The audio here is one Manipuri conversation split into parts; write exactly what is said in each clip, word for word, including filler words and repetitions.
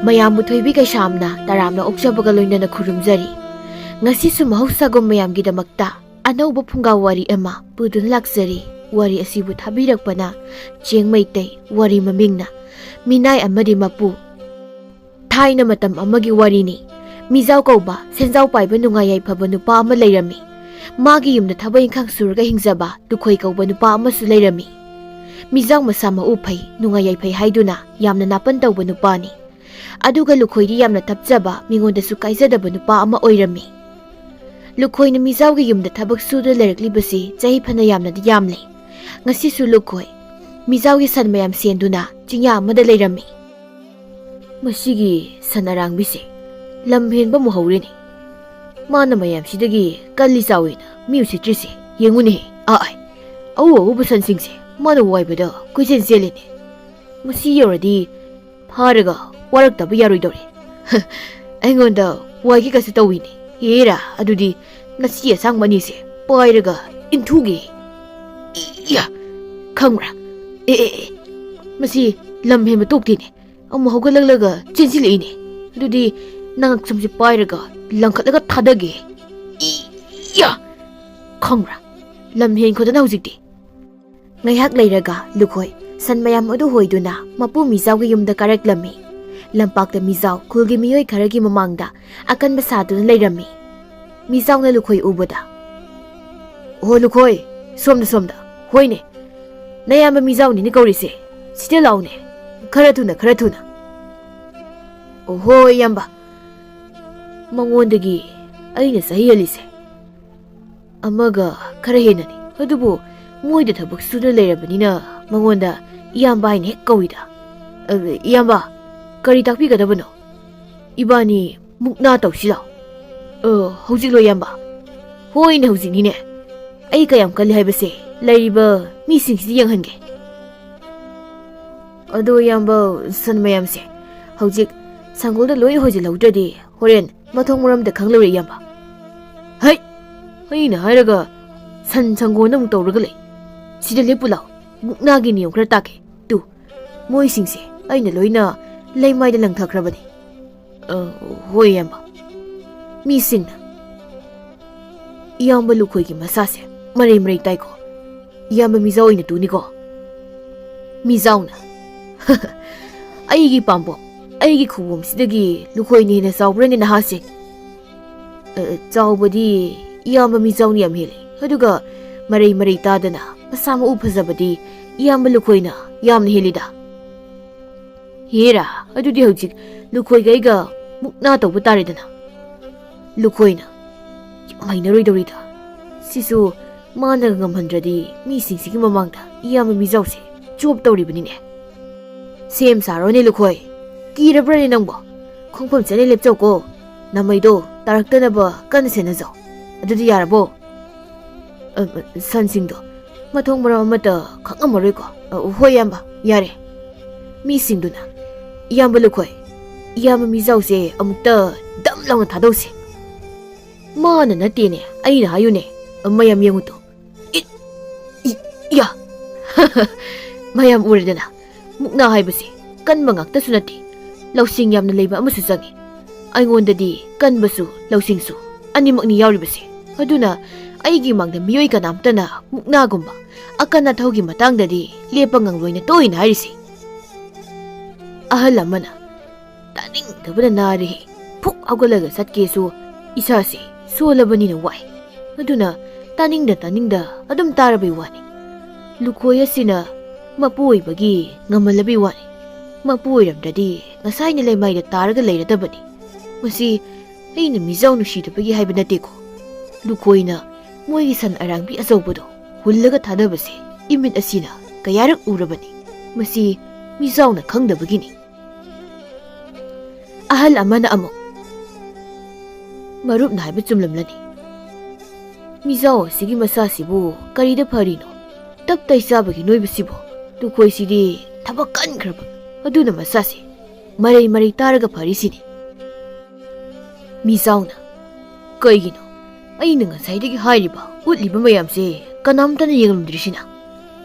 ꯃꯌꯥꯝꯕꯨ ꯊꯣꯏꯕꯤ ꯀꯩꯁꯥꯝꯅ ꯇꯔꯥꯝꯅ ꯑꯣꯛꯆꯕꯒ ꯂꯣꯏꯅꯅ ꯈꯨꯔꯨꯝꯖꯔꯤ꯫ ꯉꯁꯤꯁꯨ ꯃꯍꯧꯁꯥꯒꯨꯝ ꯃꯌꯥꯝꯒꯤꯗꯃꯛꯇ ꯑꯅꯧꯕ ꯐꯨꯡꯒꯥ ꯋꯥꯔꯤ ꯑꯃ ꯄꯨꯗꯨꯅ ꯂꯥꯛꯆꯔꯤ꯫ ꯋꯥꯔꯤ ꯑꯁꯤꯕꯨ ꯊꯥꯕꯤꯔꯛꯄꯅ ꯆꯦꯡ ꯃꯩꯇꯩ, ꯋꯥꯔꯤ ꯃꯃꯤꯡꯅ ꯃꯤꯅꯥꯏ ꯑꯃꯗꯤ ꯃꯄꯨ꯫ ꯊꯥꯏꯅ ꯃꯇꯝ ꯑꯃꯒꯤ ꯋꯥꯔꯤꯅꯤ꯫ ꯃꯤꯖꯥꯎ ꯀꯧꯕ ꯁꯦꯟꯖꯥꯎ ꯄꯥꯏꯕ ꯅꯨꯡꯉꯥꯏ ꯌꯥꯏꯐꯕ ꯅꯨꯄꯥ ꯑꯃ ꯂꯩꯔꯝꯃꯤ꯫ ꯃꯥꯒꯤ ꯌꯨꯝꯗ ꯊꯕꯛ ꯏꯪꯈꯥꯡ ꯁꯨꯔꯒ ꯍꯤꯡꯖꯕ ꯂꯨꯈꯣꯏ ꯀꯧꯕ ꯅꯨꯄꯥ ꯑꯃꯁꯨ ꯂꯩꯔꯝꯃꯤ꯫ ꯃꯤꯖꯥꯎ ꯃꯁꯥ ꯃꯎ ꯐꯩ, ꯅꯨꯡꯉꯥꯏ ꯌꯥꯏꯐꯩ ꯍꯥꯏꯗꯨꯅ ꯌꯥꯝꯅ ꯅꯥꯄꯟ ꯇꯧꯕ ꯅꯨꯄꯥꯅꯤ꯫ ꯑꯗꯨꯒ ꯂꯨꯈꯣꯏꯗꯤ ꯌꯥꯝꯅ ꯊꯞꯆꯕ, ꯃꯤꯉꯣꯟꯗꯁꯨ ꯀꯥꯏꯖꯗꯕ ꯅꯨꯄꯥ ꯑꯃ ꯑꯣꯏꯔꯝꯃꯤ꯫ ꯂꯨꯈꯣꯏꯅ ꯃꯤꯖꯥꯎꯒꯤ ꯌꯨꯝꯗ ꯊꯕꯛ ꯁꯨꯗꯨꯅ ꯂꯩꯔꯛꯂꯤꯕꯁꯤ ꯆꯍꯤ ꯐꯅ ꯌꯥꯝꯅꯗꯤ ꯌꯥꯝꯂꯦ꯫ ꯉꯁꯤꯁꯨ ꯂꯨꯈꯣꯏ ꯃꯤꯖꯥꯎꯒꯤ ꯁꯟ ꯃꯌꯥꯝ ꯁꯦꯟꯗꯨꯅ ꯆꯤꯡꯌꯥ ꯑꯃꯗ ꯂꯩꯔꯝꯃꯤ꯫ "ꯃꯁꯤꯒꯤ ꯁꯟ ꯑꯔꯥꯡꯕꯤꯁꯦ ꯂꯝ ꯍꯦꯟꯕ ꯑꯃꯨꯛ ꯍꯧꯔꯦꯅꯦ꯫ ꯃꯥꯅ ꯃꯌꯥꯝꯁꯤꯗꯒꯤ ꯀꯜꯂꯤ ꯆꯥꯎꯏꯅ ꯃꯤ ꯎꯁꯤꯠꯇ꯭ꯔꯤꯁꯦ ꯌꯦꯡꯉꯨꯅꯦꯍꯦ꯫ ꯑꯥ, ꯑꯥꯏ, ꯑꯎ ꯑꯎꯕ ꯁꯟꯁꯤꯡꯁꯦ ꯃꯥꯅ ꯋꯥꯏꯕꯗ ꯀꯣꯏꯆꯦꯟ ꯆꯦꯜꯂꯤꯅꯦ꯫ ꯃꯁꯤ ꯌꯧꯔꯗꯤ ꯐꯥꯔꯒ ꯋꯥꯔꯛꯇꯕ ꯌꯥꯔꯣꯏꯗꯧꯔꯦ꯫ ꯑꯩꯉꯣꯟꯗ ꯋꯥꯏꯒꯦꯒꯁꯨ ꯇꯧꯏꯅꯦ꯫ ꯑꯦꯔꯥ, ꯑꯗꯨꯗꯤ ꯅꯁꯤ ꯑꯁꯥꯡꯕ ꯑꯅꯤꯁꯦ ꯄꯥꯏꯔꯒ ꯏꯟꯊꯨꯒꯦ꯫ ꯏꯌꯥ, ꯈꯪꯕ꯭ꯔꯥ? ꯑꯦ, ꯑꯦ, ꯑꯦ, ꯃꯁꯤ ꯂꯝ ꯍꯦꯟꯕ ꯇꯣꯛꯇꯦꯅꯦ꯫ ꯑꯃꯨꯛ ꯍꯧꯒꯠꯂꯛꯂꯒ ꯆꯦꯟꯁꯤꯜꯂꯛꯏꯅꯦ꯫ ꯑꯗꯨꯗꯤ ꯅꯉꯛꯁꯝꯁꯦ ꯄꯥꯏꯔꯒ ꯂꯪꯈꯠꯂꯒ ꯊꯥꯗꯒꯦ꯫ ꯏꯌꯥ! ꯈꯪꯕ꯭ꯔꯥ? ꯂꯝ ꯍꯦꯟꯈꯣꯗꯅ ꯍꯧꯖꯤꯛꯇꯤ꯫ ꯉꯥꯏꯍꯥꯛ ꯂꯩꯔꯒ ꯂꯨꯈꯣꯏ ꯁꯟ ꯃꯌꯥꯝ ꯑꯗꯨ ꯍꯣꯏꯗꯨꯅ ꯃꯄꯨ ꯃꯤꯖꯥꯎꯒꯤ ꯌꯨꯝꯗ ꯀꯥꯔꯛꯂꯝꯃꯤ꯫ ꯂꯝꯄꯥꯛꯇ ꯃꯤꯖꯥꯎ ꯈꯨꯜꯒꯤ ꯃꯤꯑꯣꯏ ꯈꯔꯒꯤ ꯃꯃꯥꯡꯗ ꯑꯀꯟꯕ ꯁꯥꯗꯨꯅ ꯂꯩꯔꯝꯃꯤ꯫ ꯃꯤꯖꯥꯎꯅ ꯂꯨꯈꯣꯏ ꯎꯕꯗ, "ꯑꯣ ꯂꯨꯈꯣꯏ, ꯁꯣꯝꯗ, ꯁꯣꯝꯗ꯫ ꯍꯣꯏꯅꯦ, ꯅꯌꯥꯝꯕ ꯃꯤꯖꯥꯎꯅꯤꯅꯦ ꯀꯧꯔꯤꯁꯦ꯫ ꯁꯤꯗ ꯂꯥꯎꯅꯦ, ꯈꯔ ꯊꯨꯅ, ꯈꯔ ꯊꯨꯅ꯫" "ꯑꯣꯍꯣ ꯏꯌꯥꯝꯕ, ꯃꯉꯣꯟꯗꯒꯤ ꯑꯩꯅ ꯆꯍꯤ ꯍꯦꯜꯂꯤꯁꯦ ꯑꯃꯒ ꯈꯔ ꯍꯦꯟꯅꯅꯤ꯫ ꯑꯗꯨꯕꯨ ꯃꯣꯏꯗ ꯊꯕꯛ ꯁꯨꯅ ꯂꯩꯔꯕꯅꯤꯅ ꯃꯉꯣꯟꯗ ꯏꯌꯥꯝꯕ ꯍꯥꯏꯅ ꯍꯦꯛ ꯀꯧꯏꯗ꯫" "ꯑ, ꯏꯌꯥꯝꯕ, ꯀꯔꯤ ꯇꯥꯛꯄꯤꯒꯗꯕꯅꯣ? ꯏꯕꯥꯅꯤ ꯃꯨꯛꯅꯥ ꯇꯧꯁꯤ ꯂꯥꯎ꯫" "ꯑ, ꯍꯧꯖꯤꯛꯂꯣ ꯏꯌꯥꯝꯕ?" "ꯍꯣꯏꯅꯦ, ꯍꯧꯖꯤꯛꯅꯤꯅꯦ꯫ ꯑꯩ ꯀꯌꯥꯝ ꯀꯜꯂꯤ ꯍꯥꯏꯕꯁꯦ ꯂꯩꯔꯤꯕ ꯃꯤꯁꯤꯡꯁꯤꯗ ꯌꯦꯡꯍꯟꯒꯦ꯫" "ꯑꯗꯣ ꯏꯌꯥꯝꯕ, ꯁꯟ ꯃꯌꯥꯝꯁꯦ ꯍꯧꯖꯤꯛ ꯁꯪꯒꯣꯜꯗ ꯂꯣꯏ ꯍꯣꯏꯖꯤꯜꯍꯧꯗ꯭ꯔꯗꯤ ꯍꯣꯔꯦꯟ ꯃꯊꯣꯡ ꯃꯔꯝꯗ ꯈꯪꯂꯔꯣꯏ ꯏꯌꯥꯝꯕ꯫" "ꯍꯩ! ꯑꯩꯅ ꯍꯥꯏꯔꯒ ꯁꯟ ꯁꯪꯒꯣꯜꯗ ꯑꯃꯨꯛ ꯇꯧꯔꯒ ꯂꯩ꯫ ꯁꯤꯗ ꯂꯦꯞꯄꯨ ꯂꯥꯎ, ꯃꯨꯛꯅꯥꯒꯤ ꯅꯤꯌꯣꯝ ꯈꯔ ꯇꯥꯛꯀꯦ꯫ ꯇꯨ, ꯃꯣꯏꯁꯤꯡꯁꯦ ꯑꯩꯅ ꯂꯣꯏꯅ ꯂꯩꯃꯥꯏꯗ ꯂꯪꯊꯈ꯭ꯔꯕꯅꯤ꯫ ꯑ, ꯍꯣꯏ, ꯏꯌꯥꯝꯕ꯫ ꯃꯤꯁꯤꯡꯅ ꯏꯌꯥꯝꯕ ꯂꯨꯈꯣꯏꯒꯤ ꯃꯁꯥꯁꯦ ꯃꯔꯩ ꯃꯔꯩ ꯇꯥꯏꯀꯣ꯫ ꯏꯌꯥꯝꯕ ꯃꯤꯖꯥꯎ ꯑꯣꯏꯅ ꯇꯨꯅꯤꯀꯣ꯫ ꯃꯤꯖꯥꯎꯅ, "ꯑꯩꯒꯤ ꯄꯥꯝꯕꯣꯝ, ꯑꯩꯒꯤ ꯈꯨꯕꯣꯝꯁꯤꯗꯒꯤ ꯂꯨꯈꯣꯏꯅ ꯍꯦꯟꯅ ꯆꯥꯎꯕ꯭ꯔꯅꯦ, ꯅꯍꯥꯁꯤꯡ?" "ꯑ, ꯆꯥꯎꯕꯗꯤ ꯏꯌꯥꯝꯕ ꯃꯤꯖꯥꯎꯅ ꯌꯥꯝ ꯍꯦꯜꯂꯤ, ꯑꯗꯨꯒ ꯃꯔꯩ ꯃꯔꯩ ꯇꯥꯗꯅ ꯃꯁꯥ ꯃꯎ ꯐꯖꯕꯗꯤ ꯏꯌꯥꯝꯕ ꯂꯨꯈꯣꯏꯅ ꯌꯥꯝꯅ ꯍꯦꯜꯂꯤꯗ꯫ ꯍꯦꯔꯥ, ꯑꯗꯨꯗꯤ ꯍꯧꯖꯤꯛ ꯂꯨꯈꯣꯏꯒ ꯑꯩꯒ ꯃꯨꯛꯅꯥ ꯇꯧꯕ ꯇꯥꯔꯦꯗꯅ꯫" ꯂꯨꯈꯣꯏꯅ, "ꯌꯥꯝ ꯍꯩꯅꯔꯣꯏꯗꯧꯔꯤꯗ꯫ ꯁꯤꯁꯨ ꯃꯥꯅ ꯉꯝꯍꯟꯗ꯭ꯔꯗꯤ ꯃꯤꯁꯤꯡꯁꯤꯒꯤ ꯃꯃꯥꯡꯗ ꯏꯌꯥꯝꯕ ꯃꯤꯖꯥꯎꯁꯦ ꯆꯣꯞ ꯇꯧꯔꯤꯕꯅꯤꯅꯦ꯫" "ꯁꯦꯝ ꯁꯥꯔꯣꯅꯦ ꯂꯨꯈꯣꯏ, ꯀꯤꯔꯕ꯭ꯔꯅꯦ ꯅꯪꯕꯣ? ꯈꯣꯡꯐꯝ ꯆꯠꯅ ꯂꯦꯞꯆꯧꯀꯣ, ꯅꯃꯩꯗꯣ ꯇꯥꯔꯛꯇꯅꯕ ꯀꯟꯅ ꯁꯦꯟꯅꯖꯧ꯫ ꯑꯗꯨꯗꯤ ꯌꯥꯔꯕꯣ?" ꯑ, ꯁꯟꯁꯤꯡꯗꯣ ꯃꯊꯣꯡ ꯃꯔꯝ ꯑꯃꯠꯇ ꯈꯪꯉꯝꯃꯔꯣꯏꯀꯣ꯫ "ꯑ, ꯍꯣꯏ ꯏꯌꯥꯝꯕ, ꯌꯥꯔꯦ꯫" ꯃꯤꯁꯤꯡꯗꯨꯅ, "ꯏꯌꯥꯝꯕ ꯂꯨꯈꯣꯏ, ꯏꯌꯥꯝꯕ ꯃꯤꯖꯥꯎꯁꯦ ꯑꯃꯨꯛꯇ ꯗꯝ ꯂꯥꯎꯅ ꯊꯥꯗꯧꯁꯦ꯫" "ꯃꯥꯅ ꯅꯠꯇꯦꯅꯦ, ꯑꯩꯅ ꯍꯥꯏꯌꯨꯅꯦ꯫ ꯃꯌꯥꯝ ꯌꯦꯡꯉꯨ ꯇꯨ꯫ ꯏꯠ! ꯏ! ꯏꯌꯥ!" ꯃꯌꯥꯝ ꯎꯔꯦꯗꯅ, ꯃꯨꯛꯅꯥ ꯍꯥꯏꯕꯁꯤ ꯀꯟꯕ ꯉꯥꯛꯇꯁꯨ ꯅꯠꯇꯦ, ꯂꯧꯁꯤꯡ ꯌꯥꯝꯅ ꯂꯩꯕ ꯑꯃꯁꯨ ꯆꯪꯏ꯫ ꯑꯩꯉꯣꯟꯗꯗꯤ ꯀꯟꯕꯁꯨ ꯂꯧꯁꯤꯡꯁꯨ ꯑꯅꯤꯃꯛꯅꯤ ꯌꯥꯎꯔꯤꯕꯁꯦ꯫ ꯑꯗꯨꯅ ꯑꯩꯒꯤ ꯃꯥꯡꯗ ꯃꯤꯑꯣꯏ ꯀꯅꯥꯝꯇꯅ ꯃꯨꯛꯅꯥꯒꯨꯝꯕ ꯑꯀꯟ ꯑꯊꯧꯒꯤ ꯃꯇꯥꯡꯗꯗꯤ ꯂꯦꯞꯄ ꯉꯝꯂꯣꯏꯅ ꯇꯣꯏꯅ ꯍꯥꯏꯔꯤꯁꯤ꯫ ꯑꯍꯜ ꯑꯃꯅ, "ꯇꯥꯅꯤꯡꯗꯕꯅ ꯅꯥꯔꯦ꯫ ꯐꯨꯛ ꯍꯧꯒꯠꯂꯒ ꯆꯠꯀꯦꯁꯨ ꯏꯁꯥꯁꯤ ꯁꯣꯜꯂꯕꯅꯤꯅ ꯋꯥꯏ꯫ ꯑꯗꯨꯅ ꯇꯥꯅꯤꯡꯗ ꯇꯥꯅꯤꯡꯗ ꯑꯗꯨꯝ ꯇꯥꯔꯕꯩ ꯋꯥꯅꯤ꯫ ꯂꯨꯈꯣꯏ ꯑꯁꯤꯅ ꯃꯄꯨ ꯑꯣꯏꯕꯒꯤ ꯉꯝꯍꯜꯂꯕꯩ ꯋꯥꯅꯤ꯫ ꯃꯄꯨ ꯑꯣꯏꯔꯝꯗ꯭ꯔꯗꯤ ꯉꯁꯥꯏꯅ ꯂꯩꯃꯥꯏꯗ ꯇꯥꯔꯒ ꯂꯩꯔꯗꯕꯅꯤ꯫ ꯃꯁꯤ ꯑꯩꯅ ꯃꯤꯖꯥꯎ ꯅꯨꯡꯁꯤꯗꯕꯒꯤ ꯍꯥꯏꯕ ꯅꯠꯇꯦꯀꯣ꯫ ꯂꯨꯈꯣꯏꯅ ꯃꯣꯏꯒꯤ ꯁꯟ ꯑꯔꯥꯡꯕꯤ ꯑꯆꯧꯕꯗꯣ ꯍꯨꯜꯂꯒ ꯊꯥꯗꯕꯁꯦ ꯏꯃꯤꯠ ꯑꯁꯤꯅ ꯀꯌꯥꯔꯛ ꯎꯔꯕꯅꯤ꯫ ꯃꯁꯤ ꯃꯤꯖꯥꯎꯅ ꯈꯪꯗꯕꯒꯤꯅꯤ꯫" ꯑꯍꯜ ꯑꯃꯅ ꯑꯃꯨꯛ, "ꯃꯔꯨꯞꯅ ꯍꯥꯏꯕ ꯆꯨꯝꯂꯝꯂꯅꯤ꯫ ꯃꯤꯖꯥꯎ ꯑꯁꯤꯒꯤ ꯃꯁꯥꯁꯤꯕꯨ ꯀꯔꯤꯗ ꯐꯔꯤꯅꯣ? ꯇꯞ ꯇꯥꯏ ꯆꯥꯕꯒꯤ ꯅꯣꯏꯕꯁꯤꯕꯨ꯫ ꯂꯨꯈꯣꯏꯁꯤꯗꯤ ꯊꯕꯛ ꯀꯟꯈ꯭ꯔꯕ, ꯑꯗꯨꯅ ꯃꯁꯥꯁꯤ ꯃꯔꯩ ꯃꯔꯩ ꯇꯥꯔꯒ ꯐꯔꯤꯁꯤꯅꯤ꯫" ꯃꯤꯖꯥꯎꯅ, "ꯀꯩꯒꯤꯅꯣ? ꯑꯩꯅ ꯉꯁꯥꯏꯗꯒꯤ ꯍꯥꯏꯔꯤꯕ, ꯎꯠꯂꯤꯕ ꯃꯌꯥꯝꯁꯦ ꯀꯅꯥꯝꯇꯅ ꯌꯦꯡꯂꯝꯗ꯭ꯔꯤꯁꯤꯅ?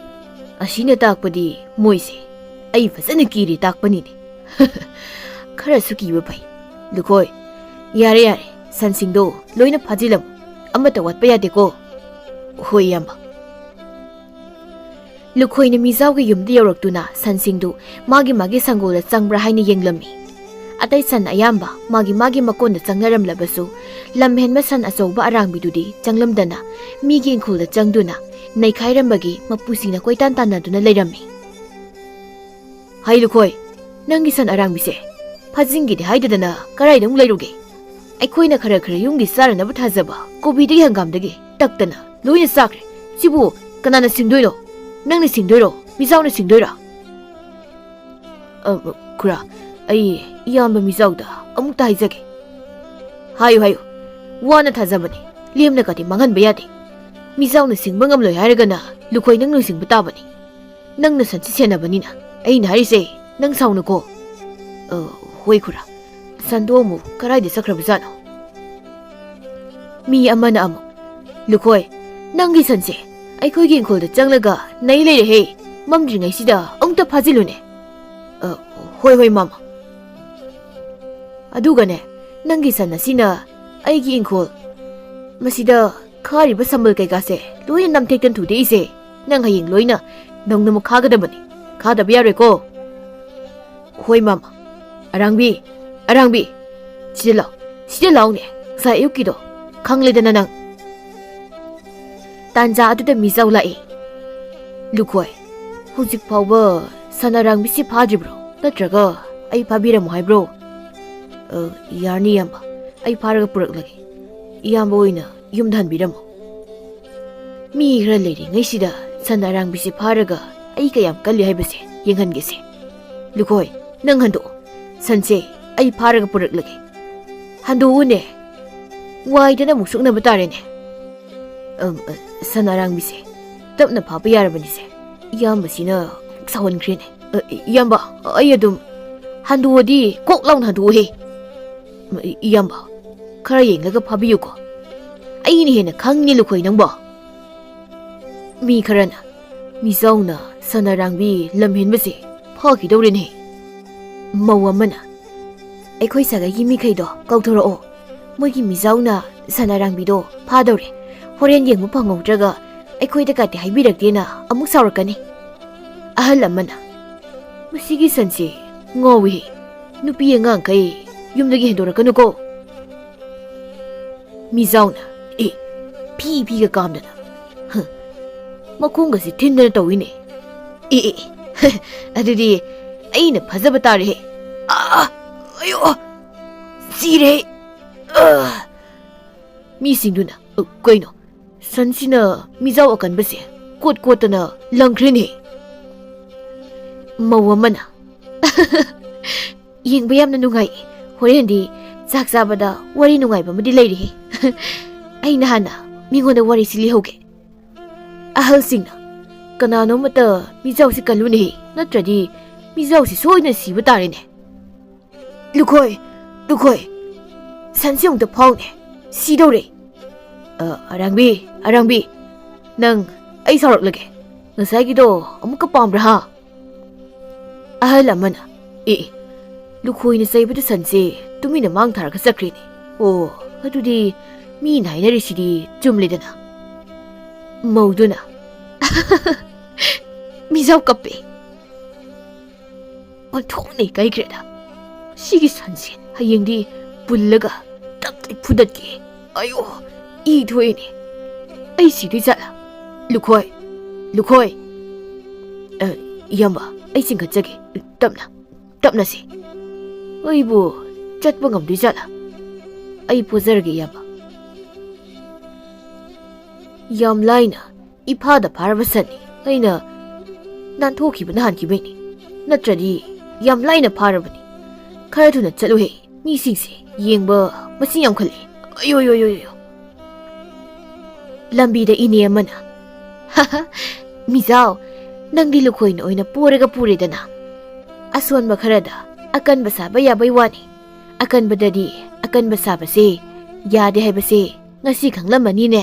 ꯑꯁꯤꯅ ꯇꯥꯛꯄꯗꯤ ꯃꯣꯏꯁꯦ ꯑꯩ ꯐꯖꯅ ꯀꯤꯔꯦ ꯇꯥꯛꯄꯅꯤꯅꯦ꯫ ꯈꯔꯁꯨ ꯀꯤꯕ ꯐꯩ꯫ ꯂꯨꯈꯣꯏ, ꯌꯥꯔꯦ ꯌꯥꯔꯦ, ꯁꯟꯁꯤꯡꯗꯣ ꯂꯣꯏꯅ ꯐꯥꯖꯤꯜꯂꯝꯃꯨ꯫ ꯑꯃꯠꯇ ꯋꯥꯠꯄ ꯌꯥꯗꯦꯀꯣ꯫ ꯍꯣꯏ ꯏꯌꯥꯝꯕ꯫ ꯂꯨꯈꯣꯏꯅ ꯃꯤꯖꯥꯎꯒꯤ ꯌꯨꯝꯗ ꯌꯧꯔꯛꯇꯨꯅ ꯁꯟꯁꯤꯡꯗꯨ ꯃꯥꯒꯤ ꯃꯥꯒꯤ ꯁꯪꯒꯣꯜꯗ ꯆꯪꯕ꯭ꯔꯥ ꯍꯥꯏꯅ ꯌꯦꯡꯂꯝꯃꯤ꯫ ꯑꯇꯩ ꯁꯟ ꯑꯌꯥꯝꯕ ꯃꯥꯒꯤ ꯃꯥꯒꯤ ꯃꯀꯣꯟꯗ ꯆꯪꯅꯔꯝꯂꯕꯁꯨ, ꯂꯝꯍꯦꯟꯕ ꯁꯟ ꯑꯆꯧꯕ ꯑꯔꯥꯡꯕꯤꯗꯨꯗꯤ ꯆꯪꯂꯝꯗꯅ ꯃꯤꯒꯤ ꯏꯪꯈꯣꯜꯗ ꯆꯪꯗꯨꯅ ꯅꯩꯈꯥꯏꯔꯝꯕꯒꯤ ꯃꯄꯨꯁꯤꯡꯅ ꯀꯣꯏꯇꯥꯟ ꯇꯥꯟꯅꯗꯨꯅ ꯂꯩꯔꯝꯃꯤ꯫ "ꯍꯩ ꯂꯨꯈꯣꯏ, ꯅꯪꯒꯤ ꯁꯟ ꯑꯔꯥꯡꯕꯤꯁꯦ ꯐꯥꯖꯤꯟꯒꯦꯗꯤ ꯍꯥꯏꯗꯗꯅ ꯀꯔꯥꯏꯗ ꯑꯃꯨꯛ ꯂꯩꯔꯨꯒꯦ? ꯑꯩꯈꯣꯏꯅ ꯈꯔ ꯈꯔ ꯌꯨꯝꯒꯤ ꯆꯥꯅꯅꯕ ꯊꯥꯖꯕ ꯀꯣꯕꯤꯗꯒꯤ ꯍꯪꯒꯥꯝꯗꯒꯤ ꯇꯛꯇꯅ ꯂꯣꯏꯅ ꯆꯥꯈ꯭ꯔꯦ꯫ ꯁꯤꯕꯨ ꯀꯅꯥꯅ ꯁꯤꯡꯗꯣꯏꯅꯣ? ꯅꯪꯅ ꯁꯤꯡꯗꯣꯏꯔꯣ? ꯃꯤꯖꯥꯎꯅ ꯁꯤꯡꯗꯣꯏꯔꯣ?" "ꯑ, ꯈꯨꯔꯥ, ꯑꯩ ꯏꯌꯥꯝꯕ ꯃꯤꯖꯥꯎꯗ ꯑꯃꯨꯛꯇ ꯍꯥꯏꯖꯒꯦ꯫" "ꯍꯥꯏꯌꯨ, ꯍꯥꯏꯌꯨ꯫ ꯋꯥꯅ ꯊꯥꯖꯕꯅꯤ꯫ ꯂꯦꯝꯅꯒꯗꯤ ꯃꯥꯡꯍꯟꯕ ꯌꯥꯗꯦ꯫ ꯃꯤꯖꯥꯎꯅ ꯁꯤꯡꯕ ꯉꯝꯂꯣꯏ ꯍꯥꯏꯔꯒꯅ ꯂꯨꯈꯣꯏ ꯅꯪꯅ ꯁꯤꯡꯕ ꯇꯥꯕꯅꯤ꯫ ꯅꯪꯅ ꯁꯟꯁꯤ ꯁꯦꯟꯅꯕꯅꯤꯅ ꯑꯩꯅ ꯍꯥꯏꯔꯤꯁꯦ꯫ ꯅꯪ ꯁꯥꯎꯅꯨꯀꯣ꯫" "ꯑ, ꯍꯣꯏ ꯈꯨꯔꯥ꯫ ꯁꯟꯗꯣ ꯑꯃꯨꯛ ꯀꯔꯥꯏꯗ ꯆꯠꯈ꯭ꯔꯕꯖꯥꯠꯅꯣ?" ꯃꯤ ꯑꯃꯅ ꯑꯃꯨꯛ, "ꯂꯨꯈꯣꯏ, ꯅꯪꯒꯤ ꯁꯟꯁꯦ ꯑꯩꯈꯣꯏꯒꯤ ꯏꯪꯈꯣꯜꯗ ꯆꯪꯂꯒ ꯅꯩ ꯂꯩꯔꯦꯍꯦ꯫ ꯃꯝꯗ꯭ꯔꯤꯉꯩꯁꯤꯗ ꯑꯃꯨꯛꯇ ꯐꯥꯖꯤꯜꯂꯨꯅꯦ꯫" "ꯑ, ꯍꯣꯏ, ꯍꯣꯏ, ꯃꯥꯃ꯫ ꯑꯗꯨꯒꯅꯦ, ꯅꯪꯒꯤ ꯁꯟ ꯑꯁꯤꯅ ꯑꯩꯒꯤ ꯏꯪꯈꯣꯜ, ꯃꯁꯤꯗ ꯈꯥꯔꯤꯕ ꯁꯝꯕꯜ ꯀꯩꯀꯥꯁꯦ ꯂꯣꯏꯅ ꯅꯝꯊꯦꯛꯇꯅ ꯊꯨꯗꯦꯛꯏꯁꯦ꯫ ꯅꯪ ꯍꯌꯦꯡ ꯂꯣꯏꯅ ꯅꯧꯅ ꯑꯃꯨꯛ ꯈꯥꯒꯗꯕꯅꯤ꯫ ꯈꯥꯗꯕ ꯌꯥꯔꯣꯏꯀꯣ꯫" "ꯍꯣꯏ, ꯃꯥꯃ꯫ ꯑꯔꯥꯡꯕꯤ, ꯑꯔꯥꯡꯕꯤ, ꯁꯤꯗ ꯂꯥꯎ, ꯁꯤꯗ ꯂꯥꯎꯅꯦ꯫ ꯉꯁꯥꯏ ꯑꯌꯨꯛꯀꯤꯗꯣ ꯈꯪꯂꯦꯗꯅ ꯅꯪ꯫" ꯇꯥꯟꯖꯥ ꯑꯗꯨꯗ ꯃꯤꯖꯥꯎ ꯂꯥꯛꯏ꯫ "ꯂꯨꯈꯣꯏ, ꯍꯧꯖꯤꯛ ꯐꯥꯎꯕ ꯁꯟ ꯑꯔꯥꯡꯕꯤꯁꯤ ꯐꯥꯗ꯭ꯔꯤꯕ꯭ꯔꯣ? ꯅꯠꯇ꯭ꯔꯒ ꯑꯩ ꯐꯥꯕꯤꯔꯝꯃꯣ ꯍꯥꯏꯕ꯭ꯔꯣ?" "ꯑ, ꯌꯥꯔꯅꯤ ꯏꯌꯥꯝꯕ, ꯑꯩ ꯐꯥꯔꯒ ꯄꯨꯔꯛꯂꯒꯦ꯫ ꯏꯌꯥꯝꯕ ꯑꯣꯏꯅ ꯌꯨꯝꯗ ꯍꯟꯕꯤꯔꯝꯃꯣ꯫" ꯃꯤ ꯈꯔ ꯂꯩꯔꯤꯉꯩꯁꯤꯗ ꯁꯟ ꯑꯔꯥꯡꯕꯤꯁꯤ ꯐꯥꯔꯒ ꯑꯩ ꯀꯌꯥꯝ ꯀꯜꯂꯤ ꯍꯥꯏꯕꯁꯦ ꯌꯦꯡꯍꯟꯒꯦꯁꯦ꯫ "ꯂꯨꯈꯣꯏ, ꯅꯪ ꯍꯟꯗꯣꯛꯑꯣ꯫ ꯁꯟꯁꯦ ꯑꯩ ꯐꯥꯔꯒ ꯄꯨꯔꯛꯂꯒꯦ꯫ ꯍꯟꯗꯣꯛꯎꯅꯦ꯫ ꯋꯥꯏꯗꯅ ꯑꯃꯨꯛ ꯁꯣꯛꯅꯕ ꯇꯥꯔꯦꯅꯦ꯫" "ꯑꯝ, ꯑ, ꯁꯟ ꯑꯔꯥꯡꯕꯤꯁꯦ ꯇꯞꯅ ꯐꯥꯕ ꯌꯥꯔꯕꯅꯤꯁꯦ꯫ ꯏꯌꯥꯝꯕꯁꯤꯅ ꯁꯥꯎꯍꯟꯈ꯭ꯔꯦꯅꯦ꯫ ꯑ, ꯏꯌꯥꯝꯕ, ꯑꯩ ꯑꯗꯨꯝ ꯍꯟꯗꯣꯛꯑꯗꯤ ꯀꯣꯛ ꯂꯥꯎꯅ ꯍꯟꯗꯣꯛꯎꯍꯦ꯫ ꯏꯌꯥꯝꯕ, ꯈꯔ ꯌꯦꯡꯂꯒ ꯐꯥꯕꯤꯌꯨꯀꯣ꯫ ꯑꯩꯅ ꯍꯦꯟꯅ ꯈꯪꯉꯤ ꯂꯨꯈꯣꯏ ꯅꯪꯕꯣ꯫" ꯃꯤ ꯈꯔꯅ, "ꯃꯤꯖꯥꯎꯅ ꯁꯟ ꯑꯔꯥꯡꯕꯤ ꯂꯝꯍꯦꯟꯕꯁꯦ ꯐꯥꯈꯤꯗꯧꯔꯦꯅꯦ꯫" ꯃꯧ ꯑꯃꯅ, "ꯑꯩꯈꯣꯏ ꯁꯥꯒꯩꯒꯤ ꯃꯤꯈꯩꯗꯣ ꯀꯧꯊꯣꯔꯛꯑꯣ꯫ ꯃꯣꯏꯒꯤ ꯃꯤꯖꯥꯎꯅ ꯁꯟ ꯑꯔꯥꯡꯕꯤꯗꯣ ꯐꯥꯗꯧꯔꯦ꯫ ꯍꯣꯔꯦꯟ ꯌꯦꯡꯕ ꯐꯪꯍꯧꯗ꯭ꯔꯒ ꯑꯩꯈꯣꯏꯗ ꯀꯥꯇꯤ ꯍꯥꯏꯕꯤꯔꯛꯇꯦꯅ ꯑꯃꯨꯛ ꯁꯥꯎꯔꯛꯀꯅꯤ"꯫ ꯑꯍꯜ ꯑꯃꯅ, "ꯃꯁꯤꯒꯤ ꯁꯟꯁꯤ ꯉꯥꯎꯏꯍꯦ꯫ ꯅꯨꯄꯤ ꯑꯉꯥꯡꯈꯩ ꯌꯨꯝꯗꯒꯤ ꯍꯦꯟꯗꯣꯔꯛꯀꯅꯨꯀꯣ"꯫ ꯃꯤꯖꯥꯎꯅ, "ꯑꯦ, ꯐꯤ ꯐꯤꯒ ꯀꯥꯝꯗꯅ, ꯍ, ꯃꯈꯣꯡꯒꯁꯤ ꯊꯤꯟꯗꯅ ꯇꯧꯏꯅꯦ꯫ ꯑꯦ, ꯑꯦ, ꯑꯗꯨꯗꯤ ꯑꯩꯅ ꯐꯖꯕ ꯇꯥꯔꯦꯍꯦ꯫ ꯑꯥ, ꯑꯌꯣ, ꯁꯤꯔꯦ꯫ ꯑꯥ"꯫ ꯃꯤꯁꯤꯡꯗꯨꯅ, "ꯑ, ꯀꯩꯅꯣ, ꯁꯟꯁꯤꯅ ꯃꯤꯖꯥꯎ ꯑꯀꯟꯕꯁꯦ ꯀꯣꯠ ꯀꯣꯠꯇꯅ ꯂꯪꯈ꯭ꯔꯦꯅꯦ"꯫ ꯃꯧ ꯑꯃꯅ, "ꯌꯦꯡꯕ ꯌꯥꯝꯅ ꯅꯨꯡꯉꯥꯏ꯫ ꯍꯣꯔꯦꯟꯗꯤ ꯆꯥꯛ ꯆꯥꯕꯗ ꯋꯥꯔꯤ ꯅꯨꯡꯉꯥꯏꯕ ꯑꯃꯗꯤ ꯂꯩꯔꯤꯍꯦ꯫ ꯑꯩꯅ ꯍꯥꯟꯅ ꯃꯤꯉꯣꯟꯗ ꯋꯥꯔꯤꯁꯤ ꯂꯤꯍꯧꯒꯦ"꯫ ꯑꯍꯜꯁꯤꯡꯅ, "ꯀꯅꯥꯅꯣ ꯑꯃꯇ ꯃꯤꯖꯥꯎꯁꯤ ꯀꯜꯂꯨꯅꯦꯍꯦ, ꯅꯠꯇ꯭ꯔꯗꯤ ꯃꯤꯖꯥꯎꯁꯤ ꯁꯣꯏꯗꯅ ꯁꯤꯕ ꯇꯥꯔꯦꯅꯦ"꯫ "ꯂꯨꯈꯣꯏ, ꯂꯨꯈꯣꯏ, ꯁꯟꯁꯤ ꯑꯃꯨꯛꯇ ꯐꯥꯎꯅꯦ, ꯁꯤꯗꯧꯔꯦ"꯫ "ꯑ, ꯑꯔꯥꯡꯕꯤ, ꯑꯔꯥꯡꯕꯤ, ꯅꯪ ꯑꯩ ꯁꯥꯎꯔꯛꯂꯒꯦ꯫ ꯉꯁꯥꯏꯒꯤꯗꯣ ꯑꯃꯨꯛꯀ ꯄꯥꯝꯕ꯭ꯔꯥ, ꯍꯥ?" ꯑꯍꯜ ꯑꯃꯅ, "ꯑꯦ, ꯑꯦ, ꯂꯨꯈꯣꯏꯅ ꯆꯩꯕꯗ ꯁꯟꯁꯦ ꯇꯨꯃꯤꯟꯅ ꯃꯥꯡ ꯊꯥꯔꯒ ꯆꯠꯈ꯭ꯔꯦꯅꯦ꯫ ꯑꯣ, ꯑꯗꯨꯗꯤ ꯃꯤꯅ ꯍꯥꯏꯅꯔꯤꯁꯤꯗꯤ ꯆꯨꯝꯂꯦꯗꯅ"꯫ ꯃꯧꯗꯨꯅ, "ꯃꯤꯖꯥꯎ ꯀꯞꯄꯦ꯫ ꯑꯣꯟꯊꯣꯛꯅ ꯏꯀꯥꯏꯈ꯭ꯔꯦꯗ꯫ ꯁꯤꯒꯤ ꯁꯟꯁꯦ ꯍꯌꯦꯡꯗꯤ ꯄꯨꯜꯂꯒ ꯇꯞ ꯇꯞ ꯐꯨꯗꯠꯀꯦ꯫ ꯑꯌꯣ, ꯏ ꯊꯣꯛꯏꯅꯦ꯫ ꯑꯩ ꯁꯤꯗꯣꯏ ꯖꯥꯠꯂꯥ? ꯂꯨꯈꯣꯏ, ꯂꯨꯈꯣꯏ"꯫ "ꯑ, ꯏꯌꯥꯝꯕ, ꯑꯩ ꯆꯤꯡꯈꯠꯆꯒꯦ꯫ ꯇꯞꯅ, ꯇꯞꯅꯁꯦ꯫ ꯑꯩꯕꯨ ꯆꯠꯄ ꯉꯝꯗꯣꯏ ꯖꯥꯠꯂꯥ? ꯑꯩ ꯄꯣꯖꯔꯒꯦ, ꯏꯌꯥꯝꯕ"꯫ "ꯌꯥꯝ ꯂꯥꯏꯅ ꯏꯐꯥꯗ ꯐꯥꯔꯕ ꯁꯟꯅꯤ꯫ ꯑꯩꯅ ꯅꯥꯟꯊꯣꯛꯈꯤꯕꯅ ꯍꯥꯟꯈꯤꯕꯩꯅꯤ꯫ ꯅꯠꯇ꯭ꯔꯗꯤ ꯌꯥꯝ ꯂꯥꯏꯅ ꯐꯥꯔꯕꯅꯤ꯫ ꯈꯔ ꯊꯨꯅ ꯆꯠꯂꯨꯍꯦ꯫ ꯃꯤꯁꯤꯡꯁꯦ ꯌꯦꯡꯕ ꯃꯁꯤꯡ ꯌꯥꯝꯈꯠꯂꯦ꯫ ꯑꯌꯣ, ꯑꯌꯣ, ꯑꯌꯣ, ꯑꯌꯣ"꯫ ꯂꯝꯕꯤꯗ ꯏꯅꯦ ꯑꯃꯅ, "ꯍꯥ ꯍꯥ, ꯃꯤꯖꯥꯎ, ꯅꯪꯗꯤ ꯂꯨꯈꯣꯏꯅ ꯑꯣꯏꯅ ꯄꯣꯔꯒ ꯄꯨꯔꯦꯗꯅ꯫ ꯑꯁꯣꯟꯕ ꯈꯔꯗ ꯑꯀꯟꯕ ꯁꯥꯕ ꯌꯥꯕꯩ ꯋꯥꯅꯤ꯫ ꯑꯀꯟꯕꯗꯗꯤ ꯑꯀꯟꯕ ꯁꯥꯕꯁꯦ ꯌꯥꯗꯦ ꯍꯥꯏꯕꯁꯦ ꯉꯁꯤ ꯈꯪꯂꯝꯃꯅꯤꯅꯦ"꯫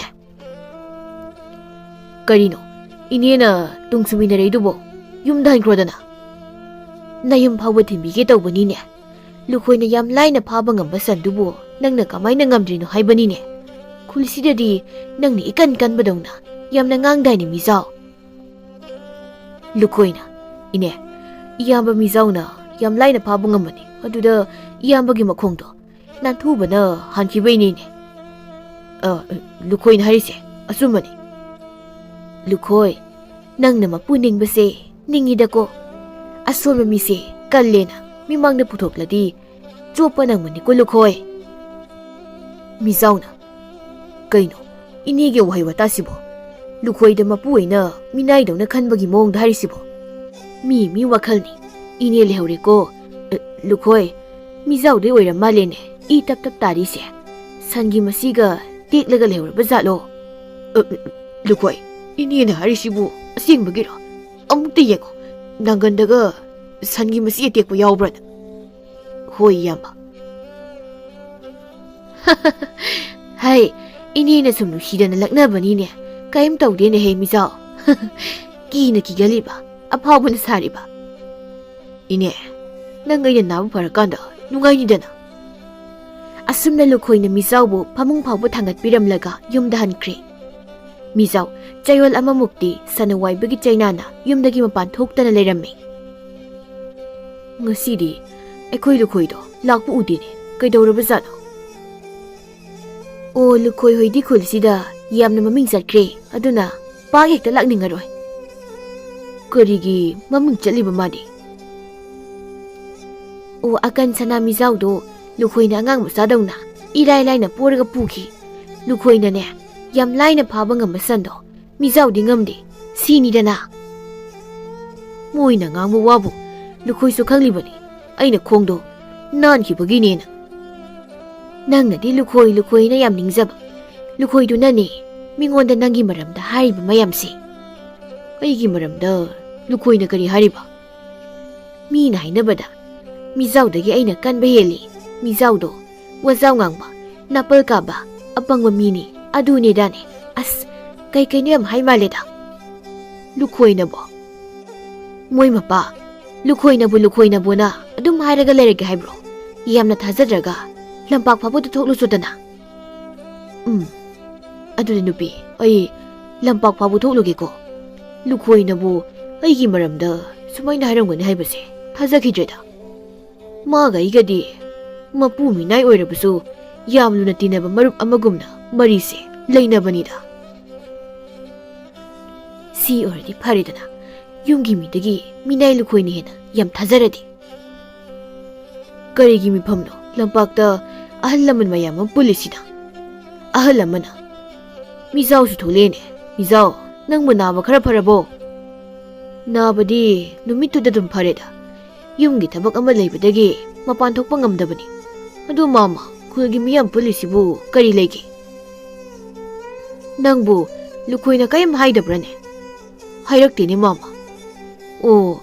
"ꯀꯔꯤꯅꯣ? ꯏꯅꯦꯅ ꯇꯨꯡ ꯁꯨꯃꯤꯟꯅꯔꯛꯏꯗꯨꯕꯣ? ꯌꯨꯝꯗ ꯍꯟꯈ꯭ꯔꯣꯗꯅ"꯫ ꯅꯌꯨꯝ ꯐꯥꯎꯕ ꯊꯤꯟꯕꯤꯒꯦ ꯇꯧꯕꯅꯤꯅꯦ꯫ ꯂꯨꯈꯣꯏꯅ ꯌꯥꯝ ꯂꯥꯏꯅ ꯐꯥꯕ ꯉꯝꯕ ꯁꯟꯗꯨꯕꯨ ꯅꯪꯅ ꯀꯃꯥꯏꯅ ꯉꯝꯗ꯭ꯔꯤꯅꯣ ꯍꯥꯏꯕꯅꯤꯅꯦ꯫ ꯈꯨꯜꯁꯤꯗꯗꯤ ꯅꯪꯅ ꯏꯀꯟ ꯀꯟꯕꯗꯧꯅ ꯌꯥꯝꯅ ꯉꯥꯡꯗꯥꯏꯅꯦ ꯃꯤꯖꯥꯎ꯫ ꯂꯨꯈꯣꯏꯅ, "ꯏꯅꯦ, ꯏꯌꯥꯝꯕ ꯃꯤꯖꯥꯎꯅ ꯌꯥꯝ ꯂꯥꯏꯅ ꯐꯥꯕ ꯉꯝꯕꯅꯤ꯫ ꯑꯗꯨꯗ ꯏꯌꯥꯝꯕꯒꯤ ꯃꯈꯣꯡꯗꯣ ꯅꯥꯟꯊꯨꯕꯅ ꯍꯥꯟꯈꯤꯕꯩꯅꯤꯅꯦ꯫" ꯑ, ꯂꯨꯈꯣꯏꯅ ꯍꯥꯏꯔꯤꯁꯦ ꯑꯆꯨꯝꯕꯅꯤ꯫ ꯂꯨꯈꯣꯏ, ꯅꯪꯅ ꯃꯄꯨ ꯅꯤꯡꯕꯁꯦ ꯅꯤꯡꯉꯤꯗꯀꯣ꯫ ꯑꯁꯣꯟꯕ ꯃꯤꯁꯦ ꯀꯜꯂꯦꯅ ꯃꯤꯃꯥꯡꯗ ꯄꯨꯊꯣꯛꯂꯗꯤ ꯆꯣꯞꯄ ꯅꯪꯕꯅꯤꯀꯣ ꯂꯨꯈꯣꯏ꯫ ꯃꯤꯖꯥꯎꯅ, "ꯀꯩꯅꯣ ꯏꯅꯦꯒꯤ ꯋꯥꯍꯩ ꯋꯥꯇꯥꯁꯤꯕꯣ? ꯂꯨꯈꯣꯏꯗ ꯃꯄꯨ ꯑꯣꯏꯅ ꯃꯤꯅꯥꯏꯗꯧꯅ ꯈꯟꯕꯒꯤ ꯃꯑꯣꯡꯗ ꯍꯥꯏꯔꯤꯁꯤꯕꯣ? ꯃꯤ ꯃꯤ ꯋꯥꯈꯜꯅꯤ꯫ ꯏꯅꯦ ꯂꯩꯍꯧꯔꯦꯀꯣ꯫ ꯑ, ꯂꯨꯈꯣꯏ, ꯃꯤꯖꯥꯎꯗꯩ ꯑꯣꯏꯔ ꯃꯥꯜꯂꯦꯅꯦ ꯏ ꯇꯞ ꯇꯞ ꯇꯥꯔꯤꯁꯦ꯫ ꯁꯟꯒꯤ ꯃꯁꯤꯒ ꯇꯦꯛꯂꯒ ꯂꯩꯍꯧꯔꯕ ꯖꯥꯠꯂꯣ?" "ꯑ, ꯂꯨꯈꯣꯏ, ꯏꯅꯦꯅ ꯍꯥꯏꯔꯤꯁꯤꯕꯨ ꯑꯁꯦꯡꯕꯒꯤꯔꯣ? ꯑꯃꯨꯛꯇ ꯌꯦꯡꯉꯣ, ꯅꯪꯒꯟꯗꯒ ꯁꯟꯒꯤ ꯃꯁꯤ ꯑꯇꯦꯛꯄ ꯌꯥꯎꯕ꯭ꯔꯥꯅ?" "ꯍꯣꯏ, ꯏꯌꯥꯝꯕ꯫" "ꯍꯥꯏ, ꯏꯅꯦꯅ ꯁꯨꯝ ꯅꯨꯡꯁꯤꯗꯅ ꯂꯛꯅꯕꯅꯤꯅꯦ꯫ ꯀꯔꯤꯝ ꯇꯧꯗꯦꯅꯦ ꯍꯦ ꯃꯤꯖꯥꯎ꯫ ꯀꯤꯅ ꯀꯤꯒꯜꯂꯤꯕ, ꯑꯐꯥꯎꯕꯅ ꯁꯥꯔꯤꯕ꯫ ꯏꯅꯦ, ꯅꯪ ꯑꯩꯅ ꯅꯥꯕ ꯐꯔꯀꯥꯟꯗ ꯅꯨꯡꯉꯥꯏꯅꯤꯗꯅ꯫" ꯑꯁꯨꯝꯅ ꯂꯨꯈꯣꯏꯅ ꯃꯤꯖꯥꯎꯕꯨ ꯐꯃꯨꯡ ꯐꯥꯎꯕ ꯊꯥꯡꯒꯠꯄꯤꯔꯝꯂꯒ ꯌꯨꯝꯗ ꯍꯟꯈ꯭ꯔꯦ꯫ ꯃꯤꯖꯥꯎ ꯆꯌꯣꯜ ꯑꯃꯃꯨꯛꯇꯤ ꯁꯅꯋꯥꯏꯕꯒꯤ ꯆꯩꯅꯥꯅ ꯌꯨꯝꯗꯒꯤ ꯃꯄꯥꯟ ꯊꯣꯛꯇꯅ ꯂꯩꯔꯝꯃꯤ꯫ "ꯉꯁꯤꯗꯤ ꯑꯩꯈꯣꯏ ꯂꯨꯈꯣꯏꯗꯣ ꯂꯥꯛꯄ ꯎꯗꯦꯅꯦ, ꯀꯩꯗꯧꯔꯕꯖꯥꯠꯅꯣ?" "ꯑꯣ, ꯂꯨꯈꯣꯏ ꯍꯣꯏꯗꯤ ꯈꯨꯜꯁꯤꯗ ꯌꯥꯝꯅ ꯃꯃꯤꯡ ꯆꯠꯈ꯭ꯔꯦ, ꯑꯗꯨꯅ ꯄꯥꯛ ꯍꯦꯛꯇ ꯂꯥꯛꯅꯤꯡꯉꯔꯣꯏ꯫" "ꯀꯔꯤꯒꯤ ꯃꯃꯤꯡ ꯆꯠꯂꯤꯕ ꯃꯥꯗꯤ?" "ꯑꯣ, ꯑꯀꯟ ꯁꯅꯥ ꯃꯤꯖꯥꯎꯗꯣ ꯂꯨꯈꯣꯏꯅ ꯑꯉꯥꯡ ꯃꯆꯥꯗꯧꯅ ꯏꯔꯥꯏ ꯂꯥꯏꯅ ꯄꯣꯔꯒ ꯄꯨꯈꯤ꯫ ꯂꯨꯈꯣꯏꯅꯅꯦ, ꯌꯥꯝ ꯂꯥꯏꯅ ꯐꯥꯕ ꯉꯝꯕ ꯁꯟꯗꯣ ꯃꯤꯖꯥꯎꯗꯤ ꯉꯝꯗꯦ, ꯁꯤꯅꯤꯗꯅ꯫" "ꯃꯣꯏꯅ ꯉꯥꯡꯕ ꯋꯥꯕꯨ ꯂꯨꯈꯣꯏꯁꯨ ꯈꯪꯂꯤꯕꯅꯤ, ꯑꯩꯅ ꯈꯣꯡꯗꯣ ꯅꯥꯟꯈꯤꯕꯒꯤꯅꯦꯅ꯫" "ꯅꯪꯅꯗꯤ ꯂꯨꯈꯣꯏ ꯂꯨꯈꯣꯏꯅ ꯌꯥꯝ ꯅꯤꯡꯖꯕ, ꯂꯨꯈꯣꯏꯗꯨꯅꯅꯦ ꯃꯤꯉꯣꯟꯗ ꯅꯪꯒꯤ ꯃꯔꯝꯗ ꯍꯥꯏꯔꯤꯕ ꯃꯌꯥꯝꯁꯦ꯫" "ꯑꯩꯒꯤ ꯃꯔꯝꯗ ꯂꯨꯈꯣꯏꯅ ꯀꯔꯤ ꯍꯥꯏꯔꯤꯕ?" "ꯃꯤꯅ ꯍꯥꯏꯅꯕꯗ ꯃꯤꯖꯥꯎꯗꯒꯤ ꯑꯩꯅ ꯀꯟꯕ ꯍꯦꯜꯂꯤ꯫ ꯃꯤꯖꯥꯎꯗꯣ ꯋꯥꯖꯥꯎ ꯉꯥꯡꯕ, ꯅꯥꯄꯜ ꯀꯥꯕ, ꯑꯄꯪꯕ ꯃꯤꯅꯤ, ꯑꯗꯨꯅꯦꯗꯥꯅꯦ꯫ ꯑꯁ, ꯀꯩ ꯀꯩꯅꯣ ꯌꯥꯝ ꯍꯥꯏ ꯃꯥꯜꯂꯦꯗ꯫" "ꯂꯨꯈꯣꯏꯅꯕꯣ?" "ꯃꯣꯏ ꯃꯄꯥ ꯂꯨꯈꯣꯏꯅꯕꯨ ꯂꯨꯈꯣꯏꯅꯕꯨꯅ ꯑꯗꯨꯝ ꯍꯥꯏꯔꯒ ꯂꯩꯔꯒꯦ ꯍꯥꯏꯕ꯭ꯔꯣ? ꯌꯥꯝꯅ ꯊꯥꯖꯗ꯭ꯔꯒ ꯂꯝꯄꯥꯛ ꯐꯥꯎꯕꯗ ꯊꯣꯛꯂꯨꯆꯣꯗꯅ꯫ ꯎꯝ, ꯑꯗꯨꯗꯤ ꯅꯨꯄꯤ, ꯑꯩ ꯂꯝꯄꯥꯛ ꯐꯥꯎꯕ ꯊꯣꯛꯂꯨꯒꯦꯀꯣ꯫ ꯂꯨꯈꯣꯏꯅꯕꯨ ꯑꯩꯒꯤ ꯃꯔꯝꯗ ꯁꯨꯃꯥꯏꯅ ꯍꯥꯏꯔꯝꯒꯅꯤ ꯍꯥꯏꯕꯁꯦ ꯊꯥꯖꯈꯤꯗ꯭ꯔꯦꯗ꯫ ꯃꯥꯒ ꯑꯩꯒꯗꯤ ꯃꯄꯨ ꯃꯤꯅꯥꯏ ꯑꯣꯏꯔꯕꯁꯨ ꯌꯥꯝ ꯂꯨꯅ ꯇꯤꯟꯅꯕ ꯃꯔꯨꯞ ꯑꯃꯒꯨꯝꯅ ꯃꯔꯤꯁꯦ ꯂꯩꯅꯕꯅꯤꯗ꯫ ꯁꯤ ꯑꯣꯏꯔꯗꯤ ꯐꯔꯦꯗꯅ, ꯌꯨꯝꯒꯤ ꯃꯤꯗꯒꯤ ꯃꯤꯅꯥꯏ ꯂꯨꯈꯣꯏꯅ ꯍꯦꯟꯅ ꯌꯥꯝ ꯊꯥꯖꯔꯗꯤ꯫ ꯀꯔꯤꯒꯤ ꯃꯤꯐꯝꯅꯣ ꯂꯝꯄꯥꯛꯇ ꯑꯍꯜ ꯂꯃꯟ ꯃꯌꯥꯝ ꯑꯃ ꯄꯨꯜꯂꯤꯁꯤꯅ? ꯑꯍꯜ ꯑꯃꯅ, "ꯃꯤꯖꯥꯎꯁꯨ ꯊꯣꯛꯂꯛꯑꯦꯅꯦ꯫ ꯃꯤꯖꯥꯎ, ꯅꯪꯕꯨ ꯅꯥꯕ ꯈꯔ ꯐꯔꯕꯣ?" "ꯅꯥꯕꯗꯤ ꯅꯨꯃꯤꯠꯇꯨꯗ ꯑꯗꯨꯝ ꯐꯔꯦꯗ꯫ ꯌꯨꯝꯒꯤ ꯊꯕꯛ ꯑꯃ ꯂꯩꯕꯗꯒꯤ ꯃꯄꯥꯟ ꯊꯣꯛꯄ ꯉꯝꯗꯕꯅꯤ꯫ ꯑꯗꯨ ꯃꯥꯃ, ꯈꯨꯜꯒꯤ ꯃꯤꯌꯥꯝ ꯄꯨꯜꯂꯤꯁꯤꯕꯨ ꯀꯔꯤ ꯂꯩꯒꯦ?" "ꯅꯪꯕꯨ ꯂꯨꯈꯣꯏꯅ ꯀꯔꯤꯝ ꯍꯥꯏꯗꯕ꯭ꯔꯅꯦ?" "ꯍꯥꯏꯔꯛꯇꯦꯅꯦ ꯃꯥꯃ꯫" "ꯑꯣ,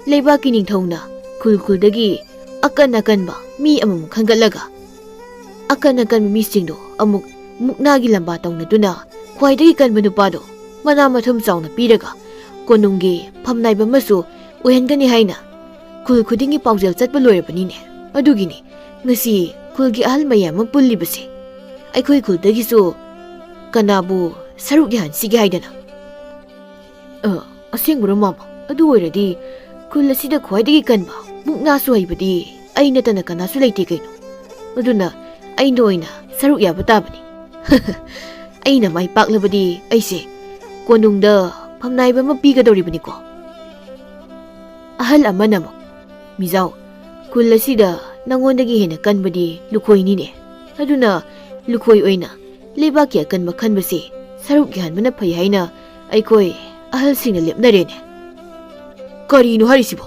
ꯂꯩꯕꯥꯛꯀꯤ ꯅꯤꯡꯊꯧꯅ ꯈꯨꯜ ꯈꯨꯜꯗꯒꯤ ꯑꯀꯟ ꯑꯀꯟꯕ ꯃꯤ ꯑꯃꯃꯝ ꯈꯟꯒꯠꯂꯒ, ꯑꯀꯟ ꯑꯀꯟꯕ ꯃꯤꯁꯤꯡꯗꯣ ꯑꯃꯨꯛ ꯃꯨꯛꯅꯥꯒꯤ ꯂꯝꯕꯥ ꯇꯧꯅꯗꯨꯅ ꯈ꯭ꯋꯥꯏꯗꯒꯤ ꯀꯟꯕ ꯅꯨꯄꯥꯗꯣ ꯃꯅꯥ ꯃꯊꯨꯝ ꯆꯥꯎꯅ ꯄꯤꯔꯒ ꯀꯣꯅꯨꯡꯒꯤ ꯐꯝꯅꯥꯏꯕ ꯑꯃꯁꯨ ꯑꯣꯏꯍꯟꯒꯅꯤ ꯍꯥꯏꯅ ꯈꯨꯜ ꯈꯨꯗꯤꯡꯒꯤ ꯄꯥꯎꯖꯦꯜ ꯆꯠꯄ ꯂꯣꯏꯔꯕꯅꯤꯅꯦ꯫ ꯑꯗꯨꯒꯤꯅꯤ ꯉꯁꯤ ꯈꯨꯜꯒꯤ ꯑꯍꯜ ꯃꯌꯥꯝ ꯑꯃ ꯄꯨꯜꯂꯤꯕꯁꯦ꯫ ꯑꯩꯈꯣꯏ ꯈꯨꯜꯗꯒꯤꯁꯨ ꯀꯅꯥꯕꯨ ꯁꯔꯨꯛ ꯌꯥꯍꯟꯁꯤꯒꯦ ꯍꯥꯏꯗꯅ꯫" "ꯑ, ꯑꯁꯦꯡꯕꯔꯣ ꯃꯥꯃ? ꯑꯗꯨ ꯑꯣꯏꯔꯗꯤ ꯈꯨꯜ ꯑꯁꯤꯗ ꯈ꯭ꯋꯥꯏꯗꯒꯤ ꯀꯟꯕ ꯃꯨꯛꯅꯥꯁꯨ ꯍꯩꯕꯗꯤ ꯑꯩ ꯅꯠꯇꯅ ꯀꯅꯥꯁꯨ ꯂꯩꯇꯦ ꯀꯩꯅꯣ꯫ ꯑꯗꯨꯅ ꯑꯩꯅ ꯑꯣꯏꯅ ꯁꯔꯨꯛ ꯌꯥꯕ ꯇꯥꯕꯅꯤ꯫ ꯑꯩꯅ ꯃꯥꯏ ꯄꯥꯛꯂꯕꯗꯤ ꯑꯩꯁꯦ ꯀꯣꯅꯨꯡꯗ ꯐꯝꯅꯥꯏꯕ ꯑꯃ ꯄꯤꯒꯗꯧꯔꯤꯕꯅꯤꯀꯣ꯫" ꯑꯍꯜ ꯑꯃꯅ ꯑꯃꯨꯛ, "ꯃꯤꯖꯥꯎ, ꯈꯨꯜ ꯑꯁꯤꯗ ꯅꯉꯣꯟꯗꯒꯤ ꯍꯦꯟꯅ ꯀꯟꯕꯗꯤ ꯂꯨꯈꯣꯏꯅꯤꯅꯦ꯫ ꯑꯗꯨꯅ ꯂꯨꯈꯣꯏ ꯑꯣꯏꯅ ꯂꯩꯕꯥꯛꯀꯤ ꯑꯀꯟꯕ ꯈꯟꯕꯁꯤ ꯁꯔꯨꯛ ꯌꯥꯍꯟꯕꯅ ꯐꯩ ꯍꯥꯏꯅ ꯑꯩꯈꯣꯏ ꯑꯍꯜꯁꯤꯡꯅ ꯂꯦꯞꯅꯔꯦꯅꯦ꯫" "ꯀꯔꯤꯅꯣ ꯍꯥꯏꯔꯤꯁꯤꯕꯣ?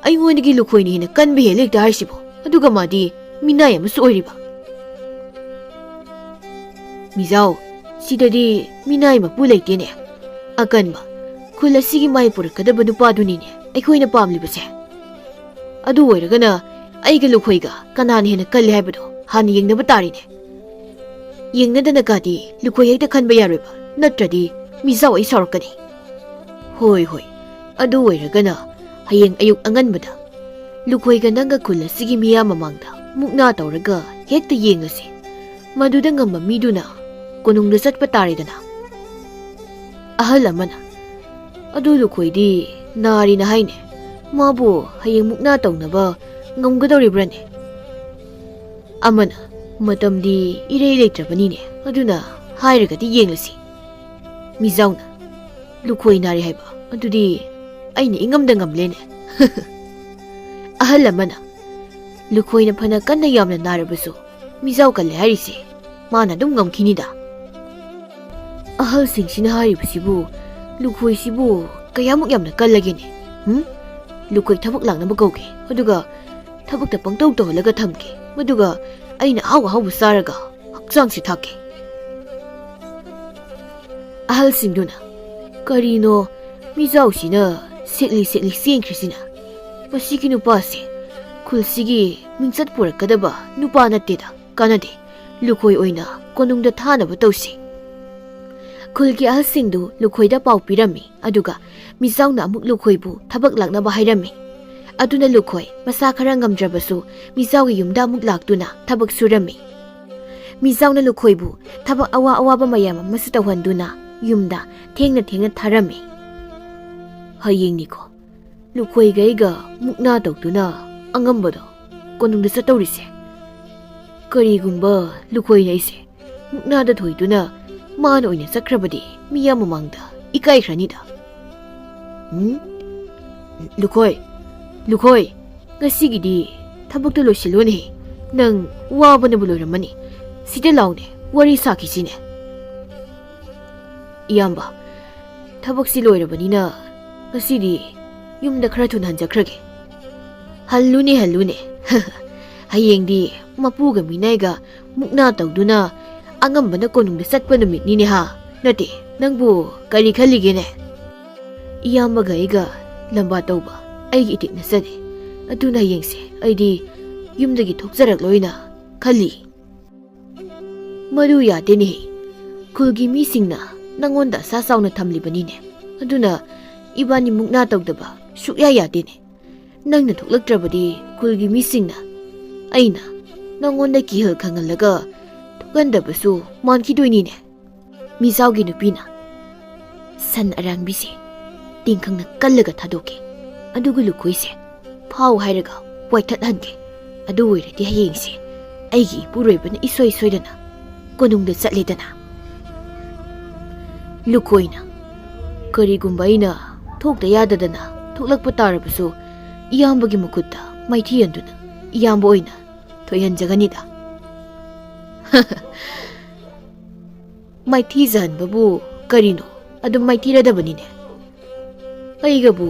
ꯑꯩꯉꯣꯟꯗꯒꯤ ꯂꯨꯈꯣꯏꯅ ꯍꯦꯟꯅ ꯀꯟꯕ ꯍꯦꯜꯂꯦ ꯍꯦꯛꯇ ꯍꯥꯏꯔꯤꯁꯤꯕꯣ? ꯑꯗꯨꯒ ꯃꯥꯗꯤ ꯃꯤꯅꯥꯏ ꯑꯃꯁꯨ ꯑꯣꯏꯔꯤꯕ꯫" "ꯃꯤꯖꯥꯎ, ꯁꯤꯗꯗꯤ ꯃꯤꯅꯥꯏ ꯃꯄꯨ ꯂꯩꯇꯦꯅꯦ꯫ ꯑꯀꯟꯕ, ꯈꯨꯜ ꯑꯁꯤꯒꯤ ꯃꯥꯏ ꯄꯨꯔꯛꯀꯗꯕ ꯅꯨꯄꯥꯗꯨꯅꯤꯅꯦ ꯑꯩꯈꯣꯏꯅ ꯄꯥꯝꯂꯤꯕꯁꯦ꯫ ꯑꯗꯨ ꯑꯣꯏꯔꯒꯅ ꯑꯩꯒ ꯂꯨꯈꯣꯏꯒ ꯀꯅꯥꯅ ꯍꯦꯟꯅ ꯀꯜꯂꯤ ꯍꯥꯏꯕꯗꯣ ꯍꯥꯟꯅ ꯌꯦꯡꯅꯕ ꯇꯥꯔꯤꯅꯦ꯫ ꯌꯦꯡꯅꯗꯅ ꯀꯥꯗꯤ ꯂꯨꯈꯣꯏ ꯍꯦꯛꯇ ꯈꯟꯕ ꯌꯥꯔꯣꯏꯕ, ꯅꯠꯇ꯭ꯔꯗꯤ ꯃꯤꯖꯥꯎ ꯑꯩ ꯁꯥꯎꯔꯛꯀꯅꯤ꯫" "ꯍꯣꯏ, ꯍꯣꯏ, ꯑꯗꯨ ꯑꯣꯏꯔꯒꯅ ꯍꯌꯦꯡ ꯑꯌꯨꯛ ꯑꯉꯟꯕꯗ ꯂꯨꯈꯣꯏꯒ ꯅꯪꯒ ꯈꯨꯜ ꯑꯁꯤꯒꯤ ꯃꯤꯌꯥꯝ ꯃꯃꯥꯡꯗ ꯃꯨꯛꯅꯥ ꯇꯧꯔꯒ ꯍꯦꯛꯇ ꯌꯦꯡꯂꯁꯤ꯫ ꯃꯗꯨꯗ ꯉꯝꯕ ꯃꯤꯗꯨꯅ ꯀꯣꯅꯨꯡꯗ ꯆꯠꯄ ꯇꯥꯔꯦꯗꯅ꯫ ꯑꯍꯜ ꯑꯃꯅ, "ꯑꯗꯨ ꯂꯨꯈꯣꯏꯗꯤ ꯅꯥꯔꯤꯅ ꯍꯥꯏꯅꯦ꯫ ꯃꯥꯕꯨ ꯍꯌꯦꯡ ꯃꯨꯛꯅꯥ ꯇꯧꯅꯕ ꯉꯝꯒꯗꯧꯔꯤꯕ꯭ꯔꯅꯦ?" ꯑꯃꯅ, "ꯃꯇꯝꯗꯤ ꯏꯔꯩ ꯂꯩꯇ꯭ꯔꯕꯅꯤꯅꯦ, ꯑꯗꯨꯅ ꯍꯥꯏꯔꯒꯗꯤ ꯌꯦꯡꯂꯁꯤ꯫" ꯃꯤꯖꯥꯎꯅ, "ꯂꯨꯈꯣꯏ ꯅꯥꯔꯤ ꯍꯥꯏꯕ? ꯑꯗꯨꯗꯤ ꯑꯩꯅ ꯏꯉꯝꯗ ꯉꯝꯂꯦꯅꯦ꯫" ꯑꯍꯜ ꯑꯃꯅ, "ꯂꯨꯈꯣꯏꯅ ꯐꯅ ꯀꯟꯅ ꯌꯥꯝꯅ ꯅꯥꯔꯕꯁꯨ, ꯃꯤꯖꯥꯎ ꯀꯜꯂꯦ ꯍꯥꯏꯔꯤꯁꯦ ꯃꯥꯅ ꯑꯗꯨꯝ ꯉꯝꯈꯤꯅꯤꯗ꯫" ꯑꯍꯜꯁꯤꯡꯁꯤꯅ ꯍꯥꯏꯔꯤꯕꯁꯤꯕꯨ, ꯂꯨꯈꯣꯏꯁꯤꯕꯨ ꯀꯌꯥꯃꯨꯛ ꯌꯥꯝꯅ ꯀꯜꯂꯒꯦꯅꯦ? ꯍꯨꯝ? ꯂꯨꯈꯣꯏ ꯊꯕꯛ ꯂꯥꯛꯅꯕ ꯀꯧꯒꯦ, ꯑꯗꯨꯒ ꯊꯕꯛꯇ ꯄꯪꯇꯧ ꯇꯧꯍꯜꯂꯒ ꯊꯝꯒꯦ, ꯃꯗꯨꯒ ꯑꯩꯅ ꯑꯍꯥꯎ ꯑꯍꯥꯎꯕ ꯆꯥꯔꯒ ꯍꯛꯆꯥꯡꯁꯤ ꯊꯥꯛꯀꯦ꯫ ꯑꯍꯜꯁꯤꯡꯗꯨꯅ, "ꯀꯔꯤꯅꯣ ꯃꯤꯖꯥꯎꯁꯤꯅ ꯁꯦꯛꯂꯤ ꯁꯦꯛꯂꯤ ꯆꯦꯟꯈ꯭ꯔꯤꯁꯤꯅ? ꯃꯁꯤꯒꯤ ꯅꯨꯄꯥꯁꯦ ꯈꯨꯜꯁꯤꯒꯤ ꯃꯤꯡꯆꯠ ꯄꯨꯔꯛꯀꯗꯕ ꯅꯨꯄꯥ ꯅꯠꯇꯦꯗ꯫ ꯀꯥꯟꯅꯗꯦ, ꯂꯨꯈꯣꯏ ꯑꯣꯏꯅ ꯀꯣꯅꯨꯡꯗ ꯊꯥꯅꯕ ꯇꯧꯁꯤ꯫" ꯈꯨꯜꯒꯤ ꯑꯍꯜꯁꯤꯡꯗꯨ ꯂꯨꯈꯣꯏꯗ ꯄꯥꯎ ꯄꯤꯔꯝꯃꯤ, ꯑꯗꯨꯒ ꯃꯤꯖꯥꯎꯅ ꯑꯃꯨꯛ ꯂꯨꯈꯣꯏꯕꯨ ꯊꯕꯛ ꯂꯥꯛꯅꯕ ꯍꯥꯏꯔꯝꯃꯤ꯫ ꯑꯗꯨꯅ ꯂꯨꯈꯣꯏ ꯃꯁꯥ ꯈꯔ ꯉꯝꯗ꯭ꯔꯕꯁꯨ ꯃꯤꯖꯥꯎꯒꯤ ꯌꯨꯝꯗ ꯑꯃꯨꯛ ꯂꯥꯛꯇꯨꯅ ꯊꯕꯛ ꯁꯨꯔꯝꯃꯤ꯫ ꯃꯤꯖꯥꯎꯅ ꯂꯨꯈꯣꯏꯕꯨ ꯊꯕꯛ ꯑꯋꯥ ꯑꯋꯥꯕ ꯃꯌꯥꯝ ꯑꯃꯁꯨ ꯇꯧꯍꯟꯗꯨꯅ ꯌꯨꯝꯗ ꯊꯦꯡꯅ ꯊꯦꯡꯅ ꯊꯥꯔꯝꯃꯤ꯫ "ꯍꯌꯦꯡꯅꯤꯀꯣ ꯂꯨꯈꯣꯏꯒ ꯑꯩꯒ ꯃꯨꯛꯅꯥ ꯇꯧꯗꯨꯅ ꯑꯉꯝꯕꯗꯣ ꯀꯣꯅꯨꯡꯗ ꯆꯠꯇꯧꯔꯤꯁꯦ꯫ ꯀꯔꯤꯒꯨꯝꯕ ꯂꯨꯈꯣꯏꯅ ꯑꯩꯁꯦ ꯃꯨꯛꯅꯥꯗ ꯊꯣꯏꯗꯨꯅ ꯃꯥꯅ ꯑꯣꯏꯅ ꯆꯠꯈ꯭ꯔꯕꯗꯤ ꯃꯤꯌꯥꯝ ꯃꯃꯥꯡꯗ ꯏꯀꯥꯏꯈ꯭ꯔꯅꯤꯗ꯫" "ꯎꯝ? ꯂꯨꯈꯣꯏ, ꯂꯨꯈꯣꯏ, ꯉꯁꯤꯒꯤꯗꯤ ꯊꯕꯛꯇꯣ ꯂꯣꯏꯁꯤꯜꯂꯣꯅꯦ꯫ ꯅꯪ ꯋꯥꯕꯅꯕꯨ ꯂꯣꯏꯔꯝꯃꯅꯤ꯫ ꯁꯤꯗ ꯂꯥꯎꯅꯦ, ꯋꯥꯔꯤ ꯁꯥꯈꯤꯁꯤꯅꯦ꯫" "ꯏꯌꯥꯝꯕ, ꯊꯕꯛꯁꯤ ꯂꯣꯏꯔꯕꯅꯤꯅ ꯉꯁꯤꯗꯤ ꯌꯨꯝꯗ ꯈꯔ ꯊꯨꯅ ꯍꯟꯖꯈ꯭ꯔꯒꯦ꯫" "ꯍꯜꯂꯨꯅꯦ, ꯍꯜꯂꯨꯅꯦ꯫ ꯍꯌꯦꯡꯗꯤ ꯃꯄꯨꯒ ꯃꯤꯅꯥꯏꯒ ꯃꯨꯛꯅꯥ ꯇꯧꯗꯨꯅ ꯑꯉꯝꯕꯅ ꯀꯣꯅꯨꯡꯗ ꯆꯠꯄ ꯅꯨꯃꯤꯠꯅꯤꯅꯦ ꯍꯥ? ꯅꯠꯇꯦ, ꯅꯪꯕꯨ ꯀꯔꯤ ꯈꯜꯂꯤꯒꯦꯅꯦ?" "ꯏꯌꯥꯝꯕꯒ ꯑꯩꯒ ꯂꯝꯕꯥ ꯇꯧꯕ ꯑꯩꯒꯤ ꯏꯇꯤꯛꯅ ꯆꯠꯂꯦ꯫ ꯑꯗꯨꯅ ꯍꯌꯦꯡꯁꯦ ꯑꯩꯗꯤ ꯌꯨꯝꯗꯒꯤ ꯊꯣꯛꯆꯔꯛꯂꯣꯏꯅ ꯈꯜꯂꯤ꯫" "ꯃꯗꯨ ꯌꯥꯗꯦꯅꯦ꯫ ꯈꯨꯜꯒꯤ ꯃꯤꯁꯤꯡꯅ ꯅꯪꯉꯣꯟꯗ ꯑꯁꯥ ꯆꯥꯎꯅ ꯊꯝꯂꯤꯕꯅꯤꯅꯦ꯫ ꯑꯗꯨꯅ ꯏꯕꯥꯅꯤ ꯃꯨꯛꯅꯥ ꯇꯧꯗꯕ ꯁꯨꯛꯌꯥ ꯌꯥꯗꯦꯅꯦ꯫ ꯅꯪꯅ ꯊꯣꯛꯂꯛꯇ꯭ꯔꯕꯗꯤ ꯈꯨꯜꯒꯤ ꯃꯤꯁꯤꯡꯅ ꯑꯩꯅ ꯅꯪꯉꯣꯟꯗ ꯀꯤꯍꯜ ꯈꯪꯍꯜꯂꯒ ꯊꯣꯛꯍꯟꯗꯕꯁꯨ ꯃꯥꯟꯈꯤꯗꯣꯏꯅꯤꯅꯦ꯫ ꯃꯤꯖꯥꯎꯒꯤ ꯅꯨꯄꯤꯅ ꯁꯟ ꯑꯔꯥꯡꯕꯤꯁꯦ ꯇꯤꯡꯈꯪꯅ ꯀꯜꯂꯒ ꯊꯥꯗꯣꯛꯀꯦ, ꯑꯗꯨꯒ ꯂꯨꯈꯣꯏꯁꯦ ꯐꯥꯎ ꯍꯥꯏꯔꯒ ꯋꯥꯏꯊꯠꯍꯟꯒꯦ꯫ ꯑꯗꯨ ꯑꯣꯏꯔꯗꯤ ꯍꯌꯦꯡꯁꯦ ꯑꯩꯒꯤ ꯏꯄꯨꯔꯣꯏꯕꯅ ꯏꯁꯣꯏ ꯁꯣꯏꯗꯅ ꯀꯣꯅꯨꯡꯗ ꯆꯠꯂꯦꯗꯅ꯫ ꯂꯨꯈꯣꯏꯅ, "ꯀꯔꯤꯒꯨꯝꯕ ꯑꯩꯅ ꯊꯣꯛꯇ ꯌꯥꯗꯗꯅ ꯊꯣꯛꯂꯛꯄ ꯇꯥꯔꯕꯁꯨ, ꯏꯌꯥꯝꯕꯒꯤ ꯃꯈꯨꯠꯇ ꯃꯥꯏꯊꯤ ꯍꯟꯗꯨꯅ ꯏꯌꯥꯝꯕ ꯑꯣꯏꯅ ꯊꯣꯏꯍꯟꯖꯒꯅꯤꯗ꯫" ꯃꯥꯏꯊꯤꯖꯍꯟꯕꯕꯨ ꯀꯔꯤꯅꯣ? ꯑꯗꯨꯝ ꯃꯥꯏꯊꯤꯔꯗꯕꯅꯤꯅꯦ꯫ ꯑꯩꯒꯕꯨ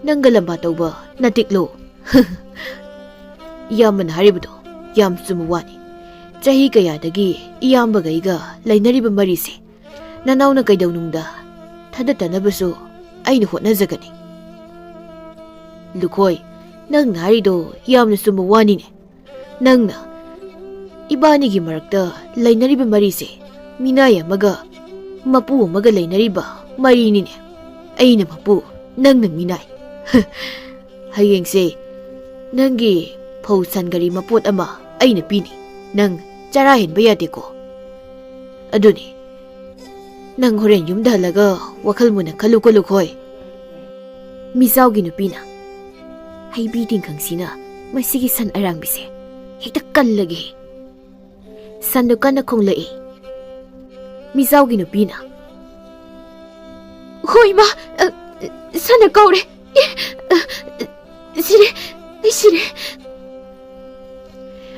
ꯅꯪꯒ ꯂꯝꯕꯥ ꯇꯧꯕ ꯅꯇꯤꯛꯂꯣ? ꯏꯌꯥꯝꯕꯅ ꯍꯥꯏꯔꯤꯕꯗꯣ ꯌꯥꯝ ꯆꯨꯝꯕ ꯋꯥꯅꯤ꯫ ꯆꯍꯤ ꯀꯌꯥꯗꯒꯤ ꯏꯌꯥꯝꯕꯒ ꯑꯩꯒ ꯂꯩꯅꯔꯤꯕ ꯃꯔꯤꯁꯦ ꯅꯅꯥꯎꯅ ꯀꯩꯗꯧꯅꯨꯡꯗ ꯊꯥꯗꯠꯇꯅꯕꯁꯨ ꯑꯩꯅ ꯍꯣꯠꯅꯖꯒꯅꯤ꯫ ꯂꯨꯈꯣꯏ, ꯅꯪꯅ ꯍꯥꯏꯔꯤꯗꯣ ꯌꯥꯝꯅ ꯆꯨꯝꯕ ꯋꯥꯅꯤꯅꯦ꯫ ꯅꯪꯅ ꯏꯕꯥꯅꯤꯒꯤ ꯃꯔꯛꯇ ꯂꯩꯅꯔꯤꯕ ꯃꯔꯤꯁꯦ ꯃꯤꯅꯥꯏ ꯑꯃꯒ ꯃꯄꯨ ꯑꯃꯒ ꯂꯩꯅꯔꯤꯕ ꯃꯔꯤꯅꯤꯅꯦ꯫ ꯑꯩꯅ ꯃꯄꯨ, ꯅꯪꯅ ꯃꯤꯅꯥꯏ꯫ ꯍꯌꯦꯡꯁꯦ ꯅꯪꯒꯤ ꯐꯧ ꯁꯟꯒꯔꯤ ꯃꯄꯣꯠ ꯑꯃ ꯑꯩꯅ ꯄꯤꯅꯤ꯫ ꯅꯪ ꯆꯔꯥ ꯍꯦꯟꯕ ꯌꯥꯗꯦꯀꯣ꯫ ꯑꯗꯨꯅꯤ, ꯅꯪ ꯍꯣꯔꯦꯟ ꯌꯨꯝꯗ ꯍꯜꯂꯒ ꯋꯥꯈꯜ ꯃꯨꯟꯅ ꯈꯜꯂꯨꯀꯣ, ꯂꯨꯈꯣꯏ꯫ ꯃꯤꯖꯥꯎꯒꯤ ꯅꯨꯄꯤꯅ, "ꯍꯩꯕꯤ ꯇꯤꯡꯈꯪꯁꯤꯅ ꯃꯁꯤꯒꯤ ꯁꯟ ꯑꯔꯥꯡꯕꯤꯁꯦ ꯍꯦꯛꯇ ꯀꯜꯂꯒꯦ꯫" ꯁꯟꯗꯨ ꯀꯟꯅ ꯈꯣꯡꯂꯛꯏ꯫ ꯃꯤꯖꯥꯎꯒꯤ ꯅꯨꯄꯤꯅ, "ꯍꯣ ꯏꯃꯥ, ꯑ, ꯁꯟꯅ ꯀꯧꯔꯦ꯫ ꯑꯦ, ꯑ, ꯁꯤꯔꯦ, ꯑꯩ ꯁꯤꯔꯦ꯫"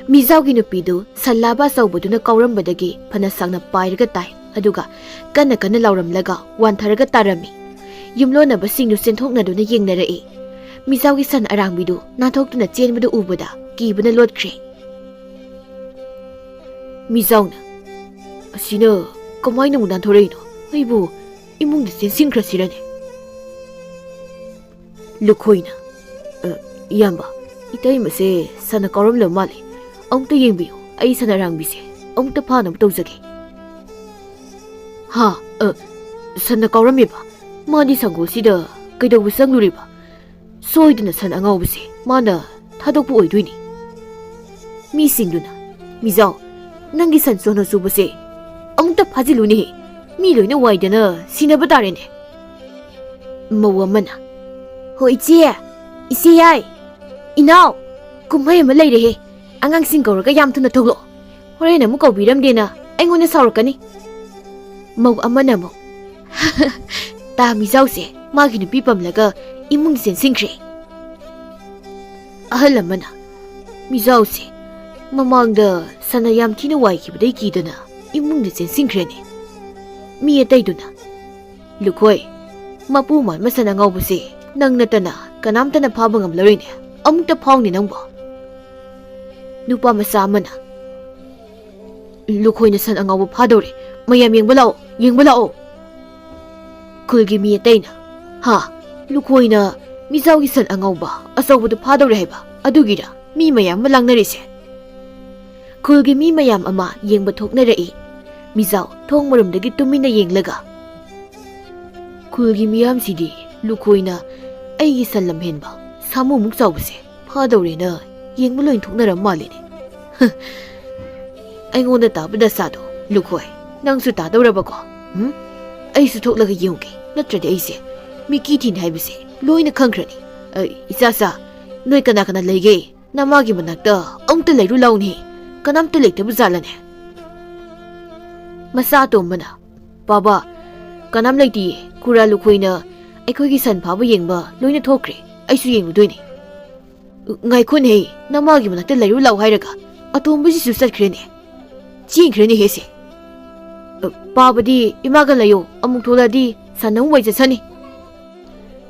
ꯃꯤꯖꯥꯎꯒꯤ ꯅꯨꯄꯤꯗꯨ ꯁꯟ ꯂꯥꯕ ꯑꯆꯧꯕꯗꯨꯅ ꯀꯥꯎꯔꯝꯕꯗꯒꯤ ꯐꯅ ꯁꯥꯡꯅ ꯄꯥꯏꯔꯒ ꯇꯥꯏ, ꯑꯗꯨꯒ ꯀꯟꯅ ꯀꯟꯅ ꯂꯥꯎꯔꯝꯂꯒ ꯋꯥꯟꯊꯔꯒ ꯇꯥꯔꯝꯃꯤ꯫ ꯌꯨꯝꯂꯣꯟꯅꯕꯁꯤꯡꯗꯨ ꯆꯦꯟꯊꯣꯛꯅꯗꯨꯅ ꯌꯦꯡꯅꯔꯛꯏ꯫ ꯃꯤꯖꯥꯎꯒꯤ ꯁꯟ ꯑꯔꯥꯡꯕꯤꯗꯨ ꯅꯥꯟꯊꯣꯛꯇꯨꯅ ꯆꯦꯟꯕꯗꯨ ꯎꯕꯗ ꯀꯤꯕꯅ ꯂꯣꯠꯈ꯭ꯔꯦ꯫ ꯃꯤꯖꯥꯎꯅ, "ꯑꯁꯤꯅ ꯀꯃꯥꯏꯅ ꯑꯃꯨꯛ ꯅꯥꯟꯊꯣꯔꯛꯏꯅꯣ? ꯑꯩꯕꯨ ꯏꯃꯨꯡꯗ ꯆꯦꯟꯁꯤꯟꯈ꯭ꯔꯁꯤꯔꯅꯦ?" ꯂꯨꯈꯣꯏꯅ, "ꯑ, ꯏꯌꯥꯝꯕ, ꯏꯇꯩꯃꯁꯦ ꯁꯟꯅ ꯀꯥꯎꯔꯝꯂꯕ ꯃꯥꯜꯂꯦ꯫ ꯑꯃꯨꯛꯇ ꯌꯦꯡꯕꯤꯌꯨ, ꯑꯩ ꯁꯟ ꯑꯔꯥꯡꯕꯤꯁꯦ ꯑꯃꯨꯛꯇ ꯐꯥꯅꯕ ꯇꯧꯖꯒꯦ꯫" "ꯍꯥ? ꯑ, ꯁꯟꯅ ꯀꯥꯎꯔꯝꯃꯦꯕ? ꯃꯥꯗꯤ ꯁꯪꯒꯣꯜꯁꯤꯗ ꯀꯩꯗꯧꯕ ꯆꯪꯂꯨꯔꯤꯕ? ꯁꯣꯏꯗꯅ ꯁꯟ ꯑꯉꯥꯎꯕꯁꯦ ꯃꯥꯅ ꯊꯥꯗꯣꯛꯄ ꯑꯣꯏꯗꯣꯏꯅꯤ꯫ ꯃꯤꯁꯤꯡꯗꯨꯅ, "ꯃꯤꯖꯥꯎ, ꯅꯪꯒꯤ ꯁꯟ ꯁꯣꯟꯅ ꯆꯨꯕꯁꯦ ꯑꯃꯨꯛꯇ ꯐꯥꯖꯤꯜꯂꯨꯅꯦꯍꯦ, ꯃꯤ ꯂꯣꯏꯅ ꯋꯥꯏꯗꯅ ꯁꯤꯅꯕ ꯇꯥꯔꯦꯅꯦ"꯫ ꯃꯧ ꯑꯃꯅ, "ꯍꯣ ꯏꯆꯦ, ꯏꯆꯦ ꯌꯥꯏ, ꯏꯅꯥꯎ, ꯀꯨꯝꯍꯩ ꯑꯃ ꯂꯩꯔꯦꯍꯦ, ꯑꯉꯥꯡꯁꯤꯡ ꯀꯧꯔꯒ ꯌꯥꯝ ꯊꯨꯅ ꯊꯣꯛꯂꯛꯑꯣ, ꯍꯣꯔꯦꯟ ꯑꯃꯨꯛ ꯀꯧꯕꯤꯔꯝꯗꯦꯅ ꯑꯩꯉꯣꯟꯗ ꯁꯥꯎꯔꯛꯀꯅꯤ"꯫ ꯃꯧ ꯑꯃꯅ ꯑꯃꯨꯛ, "ꯇꯥ ꯃꯤꯖꯥꯎꯁꯦ ꯃꯥꯒꯤ ꯅꯨꯄꯤ ꯄꯝꯂꯒ ꯏꯃꯨꯡ ꯆꯦꯟꯁꯤꯟꯈ꯭ꯔꯦ"꯫ ꯑꯍꯜ ꯑꯃꯅ, "ꯃꯤꯖꯥꯎꯁꯦ ꯃꯃꯥꯡꯗ ꯁꯟꯅ ꯌꯥꯝ ꯊꯤꯅ ꯋꯥꯏꯈꯤꯕꯗꯩ ꯀꯤꯗꯅ ꯏꯃꯨꯡꯗ ꯆꯦꯟꯁꯤꯟꯈ꯭ꯔꯦꯅꯦ"꯫ ꯃꯤ ꯑꯇꯩꯗꯨꯅ, "ꯂꯨꯈꯣꯏ, ꯃꯄꯨ ꯃꯥꯟꯕ ꯁꯟ ꯑꯉꯥꯎꯕꯁꯦ ꯅꯪ ꯅꯠꯇꯅ ꯀꯅꯥꯝꯇꯅ ꯐꯥꯕ ꯉꯝꯂꯔꯣꯏꯅꯦ, ꯑꯃꯨꯛꯇ ꯐꯥꯎꯅꯦ ꯅꯪꯕꯣ"꯫ ꯅꯨꯄꯥ ꯃꯆꯥ ꯑꯃꯅ, "ꯂꯨꯈꯣꯏꯅ ꯁꯟ ꯑꯉꯥꯎꯕ ꯐꯥꯗꯧꯔꯦ, ꯃꯌꯥꯝ ꯌꯦꯡꯕ ꯂꯥꯛꯑꯣ, ꯌꯦꯡꯕ ꯂꯥꯛꯑꯣ"꯫ ꯈꯨꯜꯒꯤ ꯃꯤ ꯑꯇꯩꯅ, "ꯍꯥ, ꯂꯨꯈꯣꯏꯅ ꯃꯤꯖꯥꯎꯒꯤ ꯁꯟ ꯑꯉꯥꯎꯕ ꯑꯆꯧꯕꯗꯨ ꯐꯥꯗꯧꯔꯦ ꯍꯥꯏꯕ, ꯑꯗꯨꯒꯤꯔ ꯃꯤ ꯃꯌꯥꯝ ꯑꯃ ꯂꯥꯡꯅꯔꯤꯁꯦ?" ꯈꯨꯜꯒꯤ ꯃꯤ ꯃꯌꯥꯝ ꯑꯃ ꯌꯦꯡꯕ ꯊꯣꯛꯅꯔꯛꯏ꯫ ꯃꯤꯖꯥꯎ ꯊꯣꯡ ꯃꯔꯨꯝꯗꯒꯤ ꯇꯨꯃꯤꯟꯅ ꯌꯦꯡꯂꯒ, "ꯈꯨꯜꯒꯤ ꯃꯤꯌꯥꯝꯁꯤꯗꯤ ꯂꯨꯈꯣꯏꯅ ꯑꯩꯒꯤ ꯁꯟ ꯂꯝꯍꯦꯟꯕ ꯁꯥꯃꯨꯃꯨꯛ ꯆꯥꯎꯕꯁꯦ ꯐꯥꯗꯧꯔꯦꯅ ꯌꯦꯡꯕ ꯂꯣꯏ ꯊꯣꯛꯅꯔ ꯃꯥꯜꯂꯦꯅꯦ꯫ ꯑꯩꯉꯣꯟꯗ ꯇꯥꯕ ꯗꯁꯥꯗꯣ, ꯂꯨꯈꯣꯏ, ꯅꯪꯁꯨ ꯇꯥꯗꯧꯔꯕꯀꯣ? ꯎꯝ? ꯑꯩꯁꯨ ꯊꯣꯛꯂꯒ ꯌꯦꯡꯉꯨꯒꯦ, ꯅꯠꯇ꯭ꯔꯗꯤ ꯑꯩꯁꯦ ꯃꯤꯀꯤ ꯊꯤꯅꯤ ꯍꯥꯏꯕꯁꯦ ꯂꯣꯏꯅ ꯈꯪꯈ꯭ꯔꯅꯤ꯫ ꯑ, ꯏꯆꯥꯁꯥ, ꯅꯣꯏ ꯀꯅꯥ ꯀꯅꯥ ꯂꯩꯒꯦ? ꯅꯃꯥꯒꯤ ꯃꯅꯥꯛꯇ ꯑꯃꯨꯛꯇ ꯂꯩꯔꯨ ꯂꯥꯎꯅꯦ, ꯀꯅꯥꯝꯇ ꯂꯩꯇꯕ ꯖꯥꯠꯂꯅꯦ?" ꯃꯆꯥ ꯑꯇꯣꯝꯕꯅ, "ꯕꯥꯕꯥ, ꯀꯅꯥꯝ ꯂꯩꯇꯤꯌꯦ, ꯈꯨꯔꯥ ꯂꯨꯈꯣꯏꯅ ꯑꯩꯈꯣꯏꯒꯤ ꯁꯟ ꯐꯥꯕ ꯌꯦꯡꯕ ꯂꯣꯏꯅ ꯊꯣꯛꯈ꯭ꯔꯦ, ꯑꯩꯁꯨ ꯌꯦꯡꯉꯨꯗꯣꯏꯅꯦ"꯫ "ꯉꯥꯏꯈꯣꯅꯦꯍꯦ, ꯅꯃꯥꯒꯤ ꯃꯅꯥꯛꯇ ꯂꯩꯔꯨ ꯂꯥꯎ ꯍꯥꯏꯔꯒ ꯑꯇꯣꯝꯕꯁꯤꯁꯨ ꯆꯠꯈ꯭ꯔꯦꯅꯦ, ꯆꯦꯟꯈ꯭ꯔꯦꯅꯦꯍꯦ ꯁꯦ꯫ ꯑ, ꯄꯥꯕꯗꯤ ꯏꯃꯥꯒ ꯂꯩꯌꯣ, ꯑꯃꯨꯛ ꯊꯣꯛꯂꯛꯑꯗꯤ ꯁꯟ ꯑꯃꯨꯛ ꯋꯥꯏꯖꯁꯅꯤ꯫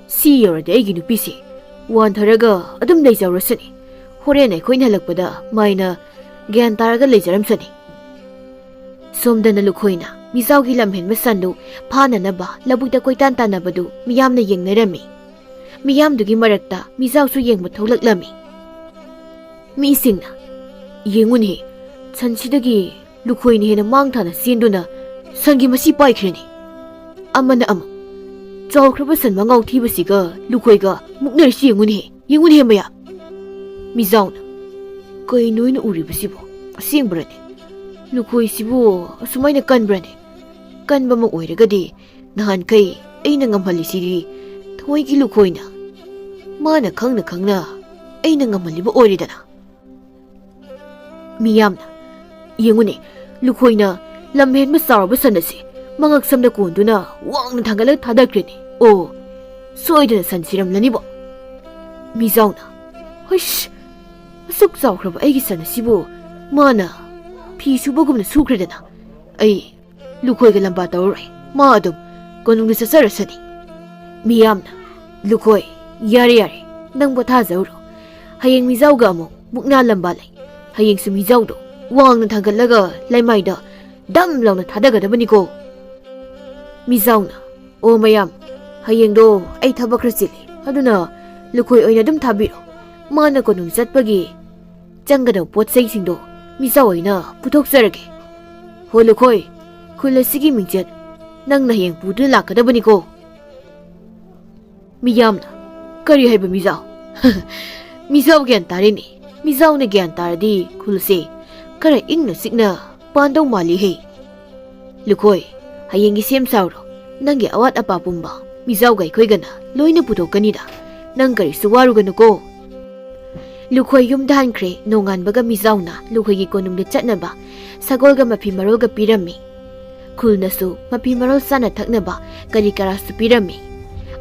ꯁꯤ ꯌꯧꯔꯗꯤ ꯑꯩꯒꯤ ꯅꯨꯄꯤꯁꯦ ꯋꯥꯟꯊꯔꯒ ꯑꯗꯨꯝ ꯂꯩꯖꯔꯁꯅꯤ, ꯍꯣꯔꯦꯟ ꯑꯩꯈꯣꯏꯅ ꯍꯜꯂꯛꯄꯗ ꯃꯥꯏꯅ ꯒ꯭ꯌꯥꯟ ꯇꯥꯔꯒ ꯂꯩꯖꯔꯝꯁꯅꯤ"꯫ ꯁꯣꯝꯗꯅ ꯂꯨꯈꯣꯏꯅ ꯃꯤꯖꯥꯎꯒꯤ ꯂꯝꯍꯦꯟꯕ ꯁꯟꯗꯨ ꯐꯥꯅꯅꯕ ꯂꯧꯕꯨꯛꯇ ꯀꯣꯏꯇꯥꯟ ꯇꯥꯟꯅꯕꯗꯨ ꯃꯤꯌꯥꯝꯅ ꯌꯦꯡꯅꯔꯝꯃꯤ꯫ ꯃꯤꯌꯥꯝꯗꯨꯒꯤ ꯃꯔꯛꯇ ꯃꯤꯖꯥꯎꯁꯨ ꯌꯦꯡꯕ ꯊꯣꯛꯂꯛꯂꯝꯃꯤ꯫ ꯃꯤꯁꯤꯡꯅ, "ꯌꯦꯡꯉꯨꯅꯦ, ꯁꯟꯁꯤꯗꯒꯤ ꯂꯨꯈꯣꯏꯅ ꯍꯦꯟꯅ ꯃꯥꯡ ꯊꯥꯅ ꯆꯦꯟꯗꯨꯅ ꯁꯟꯒꯤ ꯃꯁꯤ ꯄꯥꯏꯈ꯭ꯔꯦꯅꯦ"꯫ ꯑꯃꯅ ꯑꯃꯨꯛ, ꯆꯥꯎꯈ꯭ꯔꯕ ꯁꯟ ꯃꯉꯥꯎ ꯊꯤꯕꯁꯤꯒ ꯂꯨꯈꯣꯏꯒ ꯃꯨꯛꯅꯔꯤꯁꯤ ꯌꯦꯡꯉꯨꯅꯦꯍꯦ, ꯌꯦꯡꯉꯨꯅꯦꯍꯦ ꯃꯌꯥꯝ꯫ ꯃꯤꯖꯥꯎꯅ, "ꯀꯩꯅꯣ ꯑꯩꯅ ꯎꯔꯤꯕꯁꯤꯕꯣ? ꯑꯁꯦꯡꯕꯔꯅꯦ? ꯂꯨꯈꯣꯏꯁꯤꯕꯨ ꯑꯁꯨꯃꯥꯏꯅ ꯀꯟꯕ꯭ꯔꯅꯦ? ꯀꯟꯕꯃꯛ ꯑꯣꯏꯔꯒꯗꯤ ꯅꯍꯥꯟꯈꯩ ꯑꯩꯅ ꯉꯝꯍꯜꯂꯤꯁꯤꯗꯤ ꯊꯃꯣꯏꯒꯤ ꯂꯨꯈꯣꯏꯅ꯫ ꯃꯥꯅ ꯈꯪꯅ ꯈꯪꯅ ꯑꯩꯅ ꯉꯝꯍꯜꯂꯤꯕ ꯑꯣꯏꯔꯦꯗꯅ꯫" ꯃꯤꯌꯥꯝꯅ, "ꯌꯦꯡꯉꯨꯅꯦ, ꯂꯨꯈꯣꯏꯅ ꯂꯝꯍꯦꯟꯕ ꯆꯥꯎꯔꯕ ꯁꯟ ꯑꯁꯤ ꯃꯉꯛ ꯁꯝꯗ ꯀꯣꯟꯗꯨꯅ ꯋꯥꯡꯅ ꯊꯥꯡꯒꯠꯂꯒ ꯊꯥꯗꯈ꯭ꯔꯦꯅꯦ꯫ ꯑꯣ, ꯁꯣꯏꯗꯅ ꯁꯟ ꯁꯤꯔꯝꯂꯅꯤꯕꯣ꯫" ꯃꯤꯖꯥꯎꯅ, "ꯍꯨꯏꯁ, ꯑꯁꯨꯛ ꯆꯥꯎꯈ꯭ꯔꯕ ꯑꯩꯒꯤ ꯁꯟ ꯑꯁꯤꯕꯨ ꯃꯥꯅ ꯐꯤ ꯁꯨꯕꯒꯨꯝꯅ ꯁꯨꯈ꯭ꯔꯦꯗꯅ꯫ ꯑꯩ ꯂꯨꯈꯣꯏꯒ ꯂꯝꯕꯥ ꯇꯧꯔꯔꯣꯏ꯫ ꯃꯥ ꯑꯗꯨꯝ ꯀꯣꯅꯨꯡꯗ ꯆꯠꯆꯔꯁꯅꯤ꯫" ꯃꯤꯌꯥꯝꯅ, "ꯂꯨꯈꯣꯏ, ꯌꯥꯔꯦ, ꯌꯥꯔꯦ, ꯅꯪ ꯄꯣꯊꯥꯖꯍꯧꯔꯣ꯫ ꯍꯌꯦꯡ ꯃꯤꯖꯥꯎꯒ ꯑꯃꯨꯛ ꯃꯨꯛꯅꯥ ꯂꯝꯕꯥ ꯂꯩ꯫ ꯍꯌꯦꯡꯁꯨ ꯃꯤꯖꯥꯎꯗꯣ ꯋꯥꯡꯅ ꯊꯥꯡꯒꯠꯂꯒ ꯂꯩꯃꯥꯏꯗ ꯗꯝ ꯂꯥꯎꯅ ꯊꯥꯗꯒꯗꯕꯅꯤꯀꯣ꯫" ꯃꯤꯖꯥꯎꯅ, "ꯑꯣ ꯃꯌꯥꯝ, ꯍꯌꯦꯡꯗꯣ ꯑꯩ ꯊꯕꯛ ꯈꯔ ꯆꯤꯜꯂꯤ, ꯑꯗꯨꯅ ꯂꯨꯈꯣꯏ ꯑꯣꯏꯅ ꯑꯗꯨꯝ ꯊꯥꯕꯤꯔꯣ꯫ ꯃꯥꯅ ꯀꯣꯅꯨꯡ ꯆꯠꯄꯒꯤ ꯆꯪꯒꯗꯕ ꯄꯣꯠ ꯆꯩꯁꯤꯡꯗꯣ ꯃꯤꯖꯥꯎ ꯑꯣꯏꯅ ꯄꯨꯊꯣꯛꯆꯔꯒꯦ꯫ ꯍꯣ ꯂꯨꯈꯣꯏ, ꯈꯨꯜ ꯑꯁꯤꯒꯤ ꯃꯤꯡꯆꯠ ꯅꯪꯅ ꯍꯌꯦꯡ ꯄꯨꯗꯨꯅ ꯂꯥꯛꯀꯗꯕꯅꯤꯀꯣ꯫" ꯃꯤꯌꯥꯝꯅ, "ꯀꯔꯤ ꯍꯥꯏꯕ ꯃꯤꯖꯥꯎ?" ꯃꯤꯖꯥꯎ ꯒ꯭ꯌꯥꯟ ꯇꯥꯔꯦꯅꯦ꯫ ꯃꯤꯖꯥꯎꯅ ꯒ꯭ꯌꯥꯟ ꯇꯥꯔꯗꯤ ꯈꯨꯜꯁꯦ ꯈꯔ ꯏꯪꯅ ꯆꯤꯛꯅ ꯄꯥꯟꯗꯧ ꯃꯥꯜꯂꯤꯍꯦ꯫ "ꯂꯨꯈꯣꯏ, ꯍꯌꯦꯡꯒꯤ ꯁꯦꯝ ꯁꯥꯔꯣ꯫ ꯅꯪꯒꯤ ꯑꯋꯥꯠ ꯑꯄꯥ ꯄꯨꯝꯕ ꯃꯤꯖꯥꯎꯒ ꯑꯩꯈꯣꯏꯒꯅ ꯂꯣꯏꯅ ꯄꯨꯊꯣꯛꯀꯅꯤꯗ꯫ ꯅꯪ ꯀꯔꯤꯁꯨ ꯋꯥꯔꯨꯒꯅꯨꯀꯣ꯫" ꯂꯨꯈꯣꯏ ꯌꯨꯝꯗ ꯍꯟꯈ꯭ꯔꯦ꯫ ꯅꯣꯡꯉꯥꯟꯕꯒ ꯃꯤꯖꯥꯎꯅ ꯂꯨꯈꯣꯏꯒꯤ ꯀꯣꯅꯨꯡꯗ ꯆꯠꯅꯕ ꯁꯒꯣꯜꯒ ꯃꯐꯤ ꯃꯔꯣꯜꯒ ꯄꯤꯔꯝꯃꯤ꯫ ꯈꯨꯜꯅꯁꯨ ꯃꯐꯤ ꯃꯔꯣꯜ ꯆꯥꯅ ꯊꯛꯅꯕ ꯀꯔꯤ ꯀꯔꯥꯁꯨ ꯄꯤꯔꯝꯃꯤ꯫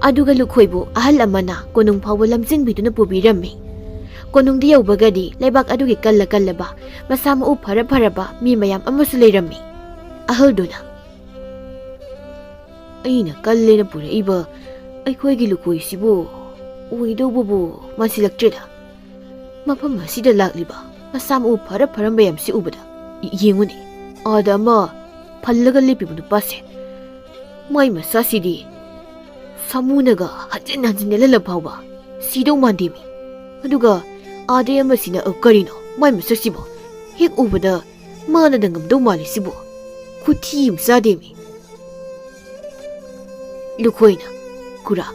ꯑꯗꯨꯒ ꯂꯨꯈꯣꯏꯕꯨ ꯑꯍꯜ ꯑꯃꯅ ꯀꯣꯅꯨꯡ ꯐꯥꯎꯕ ꯂꯝꯖꯤꯡꯕꯤꯗꯨꯅ ꯄꯨꯕꯤꯔꯝꯃꯤ꯫ ꯀꯣꯅꯨꯡꯗ ꯌꯧꯕꯒꯗꯤ ꯂꯩꯕꯥꯛ ꯑꯗꯨꯒꯤ ꯀꯜꯂ ꯀꯜꯂꯕ, ꯃꯁꯥ ꯃꯎ ꯐꯔ ꯐꯔꯕ ꯃꯤ ꯃꯌꯥꯝ ꯑꯃꯁꯨ ꯂꯩꯔꯝꯃꯤ꯫ ꯑꯍꯜꯗꯨꯅ, "ꯑꯩꯅ ꯀꯜꯂꯦꯅ ꯄꯨꯔꯛꯏꯕ ꯑꯩꯈꯣꯏꯒꯤ ꯂꯨꯈꯣꯏꯁꯤꯕꯨ ꯑꯣꯏꯗꯧꯕꯕꯨ ꯃꯥꯟꯁꯤꯜꯂꯛꯇ꯭ꯔꯦꯗ꯫ ꯃꯐꯝ ꯑꯁꯤꯗ ꯂꯥꯛꯂꯤꯕ ꯃꯁꯥ ꯃꯎ ꯐꯔ ꯐꯔ ꯃꯌꯥꯝꯁꯤ ꯎꯕꯗ, ꯌꯦꯡꯉꯨꯅꯦ, ꯑꯥꯗ ꯑꯃ ꯐꯜꯂꯒ ꯂꯦꯞꯄꯤꯕ ꯅꯨꯄꯥꯁꯦ꯫ ꯃꯥꯏ ꯃꯁꯥꯁꯤꯗꯤ ꯁꯥꯃꯨꯅꯒ ꯍꯟꯖꯤꯟ ꯍꯟꯖꯤꯟ ꯅꯦꯠꯍꯜꯂ ꯐꯥꯎꯕ ꯁꯤꯗꯧ ꯃꯥꯟꯗꯦꯃꯤ꯫ ꯑꯗꯨꯒ ꯑꯥꯗꯩ ꯑꯃꯁꯤꯅ, ꯑ, ꯀꯔꯤꯅꯣ ꯃꯥꯏ ꯃꯁꯛꯁꯤꯕꯣ? ꯍꯦꯛ ꯎꯕꯗ ꯃꯥꯅꯗ ꯉꯝꯗꯧ ꯃꯥꯜꯂꯤ ꯁꯤꯕꯣ꯫ ꯈꯨꯊꯤ ꯑꯃ ꯆꯥꯗꯦꯃꯤ꯫" ꯂꯨꯈꯣꯏꯅ, "ꯈꯨꯔꯥ,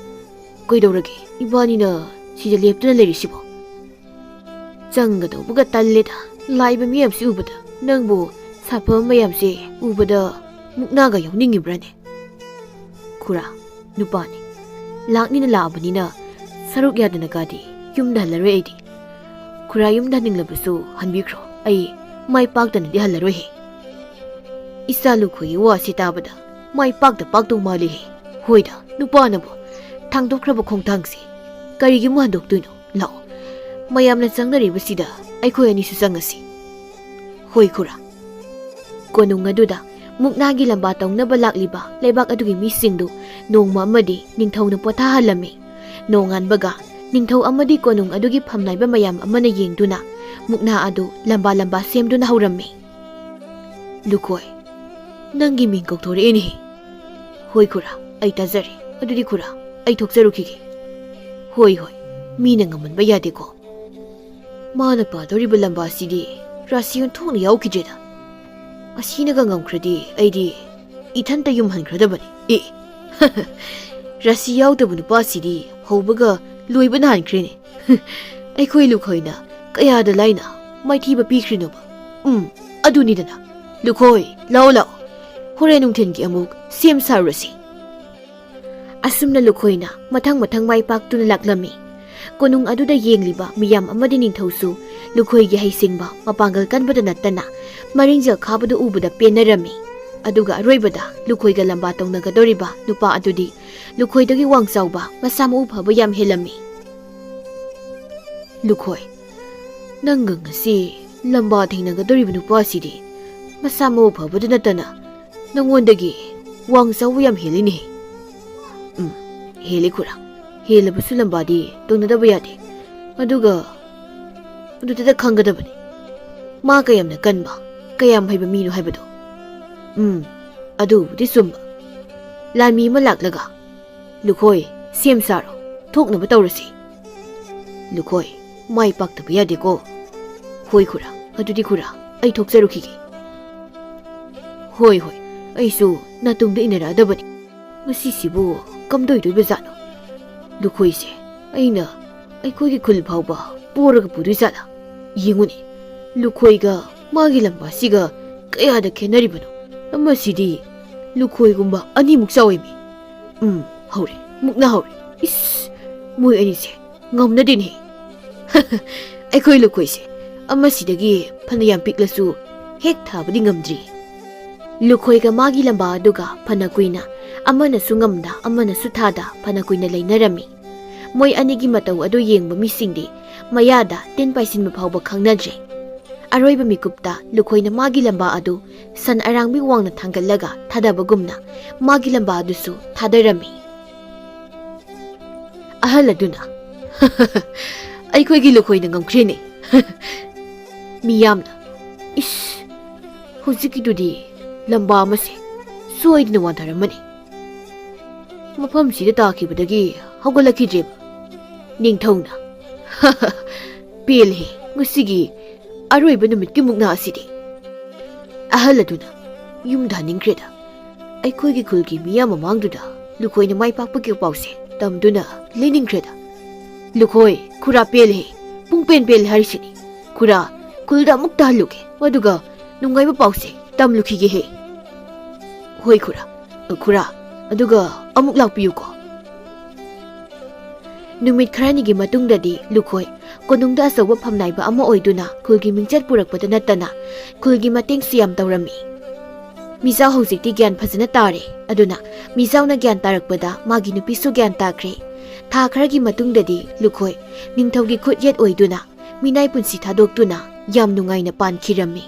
ꯀꯩꯗꯧꯔꯒꯦ? ꯏꯕꯥꯅꯤꯅ ꯁꯤꯗ ꯂꯦꯞꯇꯨꯅ ꯂꯩꯔꯤꯁꯤꯕꯣ? ꯆꯪꯒꯗꯧꯕꯒ ꯇꯜꯂꯦꯗ꯫ ꯂꯥꯛꯏꯕ ꯃꯤꯌꯥꯝꯁꯤ ꯎꯕꯗ ꯅꯪꯕꯨ ꯁꯥꯐꯕ ꯃꯌꯥꯝꯁꯦ ꯎꯕꯗ ꯃꯨꯛꯅꯥꯒ ꯌꯥꯎꯅꯤꯡꯉꯤꯕ꯭ꯔꯥꯅꯦ?" "ꯈꯨꯔꯥ, ꯅꯨꯄꯥꯅꯤ꯫ ꯂꯥꯛꯅꯤꯅ ꯂꯥꯛꯑꯕꯅꯤꯅ ꯁꯔꯨꯛ ꯌꯥꯗꯅꯒꯗꯤ ꯌꯨꯝꯗ ꯍꯜꯂꯔꯣꯏ ꯑꯩꯗꯤ꯫ ꯈꯨꯔꯥ ꯌꯨꯝꯗ ꯍꯟꯅꯤꯡꯂꯕꯁꯨ ꯍꯟꯕꯤꯈ꯭ꯔꯣ꯫ ꯑꯩ ꯃꯥꯏ ꯄꯥꯛꯇꯅꯗꯤ ꯍꯜꯂꯔꯣꯏꯍꯦ꯫ ꯏꯆꯥ ꯂꯨꯈꯣꯏꯒꯤ ꯋꯥꯁꯤ ꯇꯥꯕꯗ ꯃꯥꯏ ꯄꯥꯛꯇ ꯄꯥꯛꯇꯧ ꯃꯥꯜꯂꯤꯍꯦ꯫ ꯍꯣꯏꯗ, ꯅꯨꯄꯥꯅꯕꯨ ꯊꯥꯡꯗꯣꯛꯈ꯭ꯔꯕ ꯈꯣꯡꯊꯥꯡꯁꯤ ꯀꯔꯤꯒꯤ ꯑꯃꯨꯛ ꯍꯟꯗꯣꯛꯇꯣꯏꯅꯣ? ꯂꯥꯛꯑꯣ, ꯃꯌꯥꯝꯅ ꯆꯪꯅꯔꯤꯕꯁꯤꯗ ꯑꯩꯈꯣꯏ ꯑꯅꯤꯁꯨ ꯆꯪꯉꯁꯤ꯫" "ꯍꯣꯏ ꯈꯨꯔꯥ꯫" ꯀꯣꯅꯨꯡ ꯑꯗꯨꯗ ꯃꯨꯛꯅꯥꯒꯤ ꯂꯝꯕꯥ ꯇꯧꯅꯕ ꯂꯥꯛꯂꯤꯕ ꯂꯩꯕꯥꯛ ꯑꯗꯨꯒꯤ ꯃꯤꯁꯤꯡꯗꯨ ꯅꯣꯡꯃ ꯑꯃꯗꯤ ꯅꯤꯡꯊꯧꯅ ꯄꯣꯊꯥꯍꯜꯂꯝꯃꯤ꯫ ꯅꯣꯡꯉꯥꯟꯕꯒ ꯅꯤꯡꯊꯧ ꯑꯃꯗꯤ ꯀꯣꯅꯨꯡ ꯑꯗꯨꯒꯤ ꯐꯝꯅꯥꯏꯕ ꯃꯌꯥꯝ ꯑꯃꯅ ꯌꯦꯡꯗꯨꯅ ꯃꯨꯛꯅꯥ ꯑꯗꯨ ꯂꯝꯕꯥ ꯂꯝꯕꯥ ꯁꯦꯝꯗꯨꯅ ꯍꯧꯔꯝꯃꯤ꯫ "ꯂꯨꯈꯣꯏ, ꯅꯪꯒꯤ ꯃꯤꯡ ꯀꯧꯊꯣꯔꯛꯑꯦꯅꯦꯍꯦ꯫" "ꯍꯣꯏ ꯈꯨꯔꯥ, ꯑꯩ ꯇꯥꯖꯔꯦ꯫ ꯑꯗꯨꯗꯤ ꯈꯨꯔꯥ, ꯑꯩ ꯊꯣꯛꯆꯔꯨꯈꯤꯒꯦ꯫" "ꯍꯣꯏ, ꯍꯣꯏ, ꯃꯤꯅ ꯉꯝꯍꯟꯕ ꯌꯥꯗꯦꯀꯣ꯫ ꯃꯥꯅ ꯄꯥꯗꯧꯔꯤꯕ ꯂꯝꯕꯥꯁꯤꯗꯤ ꯔꯥꯁꯤ ꯑꯣꯟꯊꯣꯛꯅ ꯌꯥꯎꯈꯤꯗ꯭ꯔꯦꯗ꯫ ꯑꯁꯤꯅꯒ ꯉꯝꯈ꯭ꯔꯗꯤ ꯑꯩꯗꯤ ꯏꯊꯟꯇ ꯌꯨꯝ ꯍꯟꯈ꯭ꯔꯗꯕꯅꯤ꯫ ꯑꯦ, ꯔꯥꯁꯤ ꯌꯥꯎꯗꯕ ꯅꯨꯄꯥꯁꯤꯗꯤ ꯍꯧꯕꯒ ꯂꯣꯏꯕ ꯅꯥꯍꯟꯈ꯭ꯔꯦꯅꯦ꯫ ꯑꯩꯈꯣꯏ ꯂꯨꯈꯣꯏꯅ ꯀꯌꯥꯗ ꯂꯥꯏꯅ ꯃꯥꯏꯊꯤꯕ ꯄꯤꯈ꯭ꯔꯤꯅꯣꯕ? ꯎꯝ, ꯑꯗꯨꯅꯤꯗꯅ꯫ ꯂꯨꯈꯣꯏ, ꯂꯥꯛꯑꯣ, ꯂꯥꯛꯑꯣ꯫ ꯍꯣꯔꯦꯟ ꯅꯨꯡꯊꯤꯜꯒꯤ ꯑꯃꯨꯛ ꯁꯦꯝ ꯁꯥꯔꯨꯔꯁꯤ꯫" ꯑꯁꯨꯝꯅ ꯂꯨꯈꯣꯏꯅ ꯃꯊꯪ ꯃꯊꯪ ꯃꯥꯏ ꯄꯥꯛꯇꯨꯅ ꯂꯥꯛꯂꯝꯃꯤ꯫ ꯀꯣꯅꯨꯡ ꯑꯗꯨꯗ ꯌꯦꯡꯂꯤꯕ ꯃꯤꯌꯥꯝ ꯑꯃꯗꯤ ꯅꯤꯡꯊꯧꯁꯨ ꯂꯨꯈꯣꯏꯒꯤ ꯍꯩꯁꯤꯡꯕ, ꯃꯄꯥꯡꯒꯜ ꯀꯟꯕꯗ ꯅꯠꯇꯅ ꯃꯔꯤꯡꯖꯦꯜ ꯈꯥꯕꯗꯨ ꯎꯕꯗ ꯄꯦꯟꯅꯔꯝꯃꯤ꯫ ꯑꯗꯨꯒ ꯑꯔꯣꯏꯕꯗ ꯂꯨꯈꯣꯏꯒ ꯂꯝꯕꯥ ꯇꯧꯅꯒꯗꯧꯔꯤꯕ ꯅꯨꯄꯥ ꯑꯗꯨꯗꯤ ꯂꯨꯈꯣꯏꯗꯒꯤ ꯋꯥꯡ ꯆꯥꯎꯕ, ꯃꯁꯥ ꯃꯎ ꯐꯕ ꯌꯥꯝ ꯍꯦꯜꯂꯝꯃꯤ꯫ "ꯂꯨꯈꯣꯏ, ꯅꯪꯒ ꯉꯁꯤ ꯂꯝꯕꯥ ꯊꯦꯡꯅꯒꯗꯧꯔꯤꯕ ꯅꯨꯄꯥꯁꯤꯗꯤ ꯃꯁꯥ ꯃꯎ ꯐꯕꯗ ꯅꯠꯇꯅ ꯅꯉꯣꯟꯗꯒꯤ ꯋꯥꯡ ꯆꯥꯎꯕ ꯌꯥꯝ ꯍꯦꯜꯂꯤꯅꯦ꯫" "ꯎꯝ, ꯍꯦꯜꯂꯤ ꯈꯨꯔꯥ꯫ ꯍꯦꯜꯂꯕꯁꯨ ꯂꯝꯕꯥꯗꯤ ꯇꯧꯅꯗꯕ ꯌꯥꯗꯦ꯫ ꯑꯗꯨꯒ ꯑꯗꯨꯗ ꯈꯪꯒꯗꯕꯅꯤ ꯃꯥ ꯀꯌꯥꯝꯅ ꯀꯟꯕ, ꯀꯌꯥꯝ ꯍꯩꯕ ꯃꯤꯅꯣ ꯍꯥꯏꯕꯗꯣ꯫" "ꯎꯝ, ꯑꯗꯨꯕꯨꯗꯤ ꯆꯨꯝꯕ꯫ ꯂꯥꯟꯃꯤ ꯑꯃ ꯂꯥꯛꯂꯒ, ꯂꯨꯈꯣꯏ, ꯁꯦꯝ ꯁꯥꯔꯣ, ꯊꯣꯛꯅꯕ ꯇꯧꯔꯁꯤ꯫" "ꯂꯨꯈꯣꯏ, ꯃꯥꯏ ꯄꯥꯛꯇꯕ ꯌꯥꯗꯦꯀꯣ꯫" "ꯍꯣꯏ ꯈꯨꯔꯥ, ꯑꯗꯨꯗꯤ ꯈꯨꯔꯥ, ꯑꯩ ꯊꯣꯛꯆꯔꯨꯈꯤꯒꯦ꯫" "ꯍꯣꯏ, ꯍꯣꯏ, ꯑꯩꯁꯨ ꯅꯥꯇꯨꯡꯗ ꯏꯟꯅꯔꯛꯑꯗꯕꯅꯤ꯫" ꯃꯁꯤꯁꯤꯕꯨ ꯀꯝꯗꯧꯗꯣꯏꯕꯖꯥꯠꯅꯣ? ꯂꯨꯈꯣꯏꯁꯦ ꯑꯩꯅ ꯑꯩꯈꯣꯏꯒꯤ ꯈꯨꯜ ꯐꯥꯎꯕ ꯄꯣꯔꯒ ꯄꯨꯗꯣꯏꯖꯥꯠꯂꯥ? ꯌꯦꯡꯉꯨꯅꯦ, ꯂꯨꯈꯣꯏꯒ ꯃꯥꯒꯤ ꯂꯝꯕꯥꯁꯤꯒ ꯀꯌꯥꯗ ꯈꯦꯠꯅꯔꯤꯕꯅꯣ? ꯑꯃꯁꯤꯗꯤ ꯂꯨꯈꯣꯏꯒꯨꯝꯕ ꯑꯅꯤꯃꯨꯛ ꯆꯥꯎꯋꯦꯃꯤ꯫ ꯎꯝ, ꯍꯧꯔꯦ, ꯃꯨꯛꯅ ꯍꯧꯔꯦ꯫ ꯏꯁ, ꯃꯣꯏ ꯑꯅꯤꯁꯦ ꯉꯝꯅꯗꯦꯅꯦ꯫ ꯑꯩꯈꯣꯏ ꯂꯨꯈꯣꯏꯁꯦ ꯑꯃꯁꯤꯗꯒꯤ ꯐꯅ ꯌꯥꯝ ꯄꯤꯛꯂꯁꯨ ꯍꯦꯛ ꯊꯥꯕꯗꯤ ꯉꯝꯗ꯭ꯔꯤ꯫ ꯂꯨꯈꯣꯏꯒ ꯃꯥꯒꯤ ꯂꯝꯕꯥ ꯑꯗꯨꯒ ꯐꯅ ꯀꯨꯏꯅ ꯑꯃꯅꯁꯨ ꯉꯝꯗ ꯑꯃꯅꯁꯨ ꯊꯥꯗ ꯐꯅ ꯀꯨꯏꯅ ꯂꯩꯅꯔꯝꯃꯤ꯫ ꯃꯣꯏ ꯑꯅꯤꯒꯤ ꯃꯇꯧ ꯑꯗꯨ ꯌꯦꯡꯕ ꯃꯤꯁꯤꯡꯗꯤ ꯃꯌꯥꯗ ꯇꯤꯟ ꯄꯥꯏꯁꯤꯟꯕ ꯐꯥꯎꯕ ꯈꯪꯅꯗ꯭ꯔꯦ꯫ ꯑꯔꯣꯏꯕ ꯃꯤꯀꯨꯞꯇ ꯂꯨꯈꯣꯏꯅ ꯃꯥꯒꯤ ꯂꯝꯕꯥ ꯑꯗꯨ ꯁꯟ ꯑꯔꯥꯡꯕꯤ ꯋꯥꯡꯅ ꯊꯥꯡꯒꯠꯂꯒ ꯊꯥꯗꯕꯒꯨꯝꯅ ꯃꯥꯒꯤ ꯂꯝꯕꯥ ꯑꯗꯨꯁꯨ ꯊꯥꯗꯔꯝꯃꯤ꯫ ꯑꯍꯜ ꯑꯗꯨꯅ, "ꯑꯩꯈꯣꯏꯒꯤ ꯂꯨꯈꯣꯏꯅ ꯉꯝꯈ꯭ꯔꯦꯅꯦ!" ꯃꯤꯌꯥꯝꯅ, "ꯏꯁ, ꯍꯧꯖꯤꯛꯀꯤꯗꯨꯗꯤ ꯂꯝꯕꯥ ꯑꯃꯁꯦ ꯁꯣꯏꯗꯅ ꯋꯥꯟꯊꯔꯝꯃꯅꯤ꯫ ꯃꯐꯝꯁꯤꯗ ꯇꯥꯈꯤꯕꯗꯒꯤ ꯍꯧꯒꯠꯂꯛꯈꯤꯗ꯭ꯔꯦꯕ꯫" ꯅꯤꯡꯊꯧꯅ, "ꯄꯦꯜꯂꯦꯍꯦ, ꯉꯁꯤꯒꯤ ꯑꯔꯣꯏꯕ ꯅꯨꯃꯤꯠꯀꯤ ꯃꯨꯛꯅꯥ ꯑꯁꯤꯗꯤ꯫" ꯑꯍꯜ ꯑꯗꯨꯅ, "ꯌꯨꯝꯗ ꯍꯟꯅꯤꯡꯈ꯭ꯔꯦꯗ꯫ ꯑꯩꯈꯣꯏꯒꯤ ꯈꯨꯜꯒꯤ ꯃꯤꯌꯥꯝ ꯃꯃꯥꯡꯗꯨꯗ ꯂꯨꯈꯣꯏꯅ ꯃꯥꯏ ꯄꯥꯛꯄꯒꯤ ꯄꯥꯎꯁꯦ ꯇꯝꯗꯨꯅ ꯂꯩꯅꯤꯡꯈ꯭ꯔꯦꯗ꯫ ꯂꯨꯈꯣꯏ, ꯈꯨꯔꯥ ꯄꯦꯜꯂꯦꯍꯦ, ꯄꯨꯡ ꯄꯦꯟ ꯄꯦꯜꯂꯦ ꯍꯥꯏꯔꯤꯁꯤꯅꯤ꯫ ꯈꯨꯔꯥ, ꯈꯨꯜꯗ ꯑꯃꯨꯛꯇ ꯍꯜꯂꯨꯒꯦ, ꯑꯗꯨꯒ ꯅꯨꯡꯉꯥꯏꯕ ꯄꯥꯎꯁꯦ ꯇꯝꯂꯨꯈꯤꯒꯦꯍꯦ꯫" "ꯍꯣꯏ ꯈꯨꯔꯥ, ꯈꯨꯔꯥ, ꯑꯗꯨꯒ ꯑꯃꯨꯛ ꯂꯥꯛꯄꯤꯌꯨꯀꯣ꯫" ꯅꯨꯃꯤꯠ ꯈꯔꯅꯤꯒꯤ ꯃꯇꯨꯡꯗꯗꯤ ꯂꯨꯈꯣꯏ ꯀꯣꯅꯨꯡꯗ ꯑꯆꯧꯕ ꯐꯝꯅꯥꯏꯕ ꯑꯃ ꯑꯣꯏꯗꯨꯅ ꯈꯨꯜꯒꯤ ꯃꯤꯡꯆꯠ ꯄꯨꯔꯛꯄꯗ ꯅꯠꯇꯅ ꯈꯨꯜꯒꯤ ꯃꯇꯦꯡꯁꯨ ꯌꯥꯝ ꯇꯧꯔꯝꯃꯤ꯫ ꯃꯤꯖꯥꯎ ꯍꯧꯖꯤꯛꯇꯤ ꯒ꯭ꯌꯥꯟ ꯐꯖꯅ ꯇꯥꯔꯦ꯫ ꯑꯗꯨꯅ ꯃꯤꯖꯥꯎꯅ ꯒ꯭ꯌꯥꯟ ꯇꯥꯔꯛꯄꯗ ꯃꯥꯒꯤ ꯅꯨꯄꯤꯁꯨ ꯒ꯭ꯌꯥꯟ ꯇꯥꯈ꯭ꯔꯦ꯫ ꯊꯥ ꯈꯔꯒꯤ ꯃꯇꯨꯡꯗꯗꯤ ꯂꯨꯈꯣꯏ ꯅꯤꯡꯊꯧꯒꯤ ꯈꯨꯠꯌꯦꯠ ꯑꯣꯏꯗꯨꯅ ꯃꯤꯅꯥꯏ ꯄꯨꯟꯁꯤ ꯊꯥꯗꯣꯛꯇꯨꯅ ꯌꯥꯝ ꯅꯨꯡꯉꯥꯏꯅ ꯄꯥꯟꯈꯤꯔꯝꯃꯤ꯫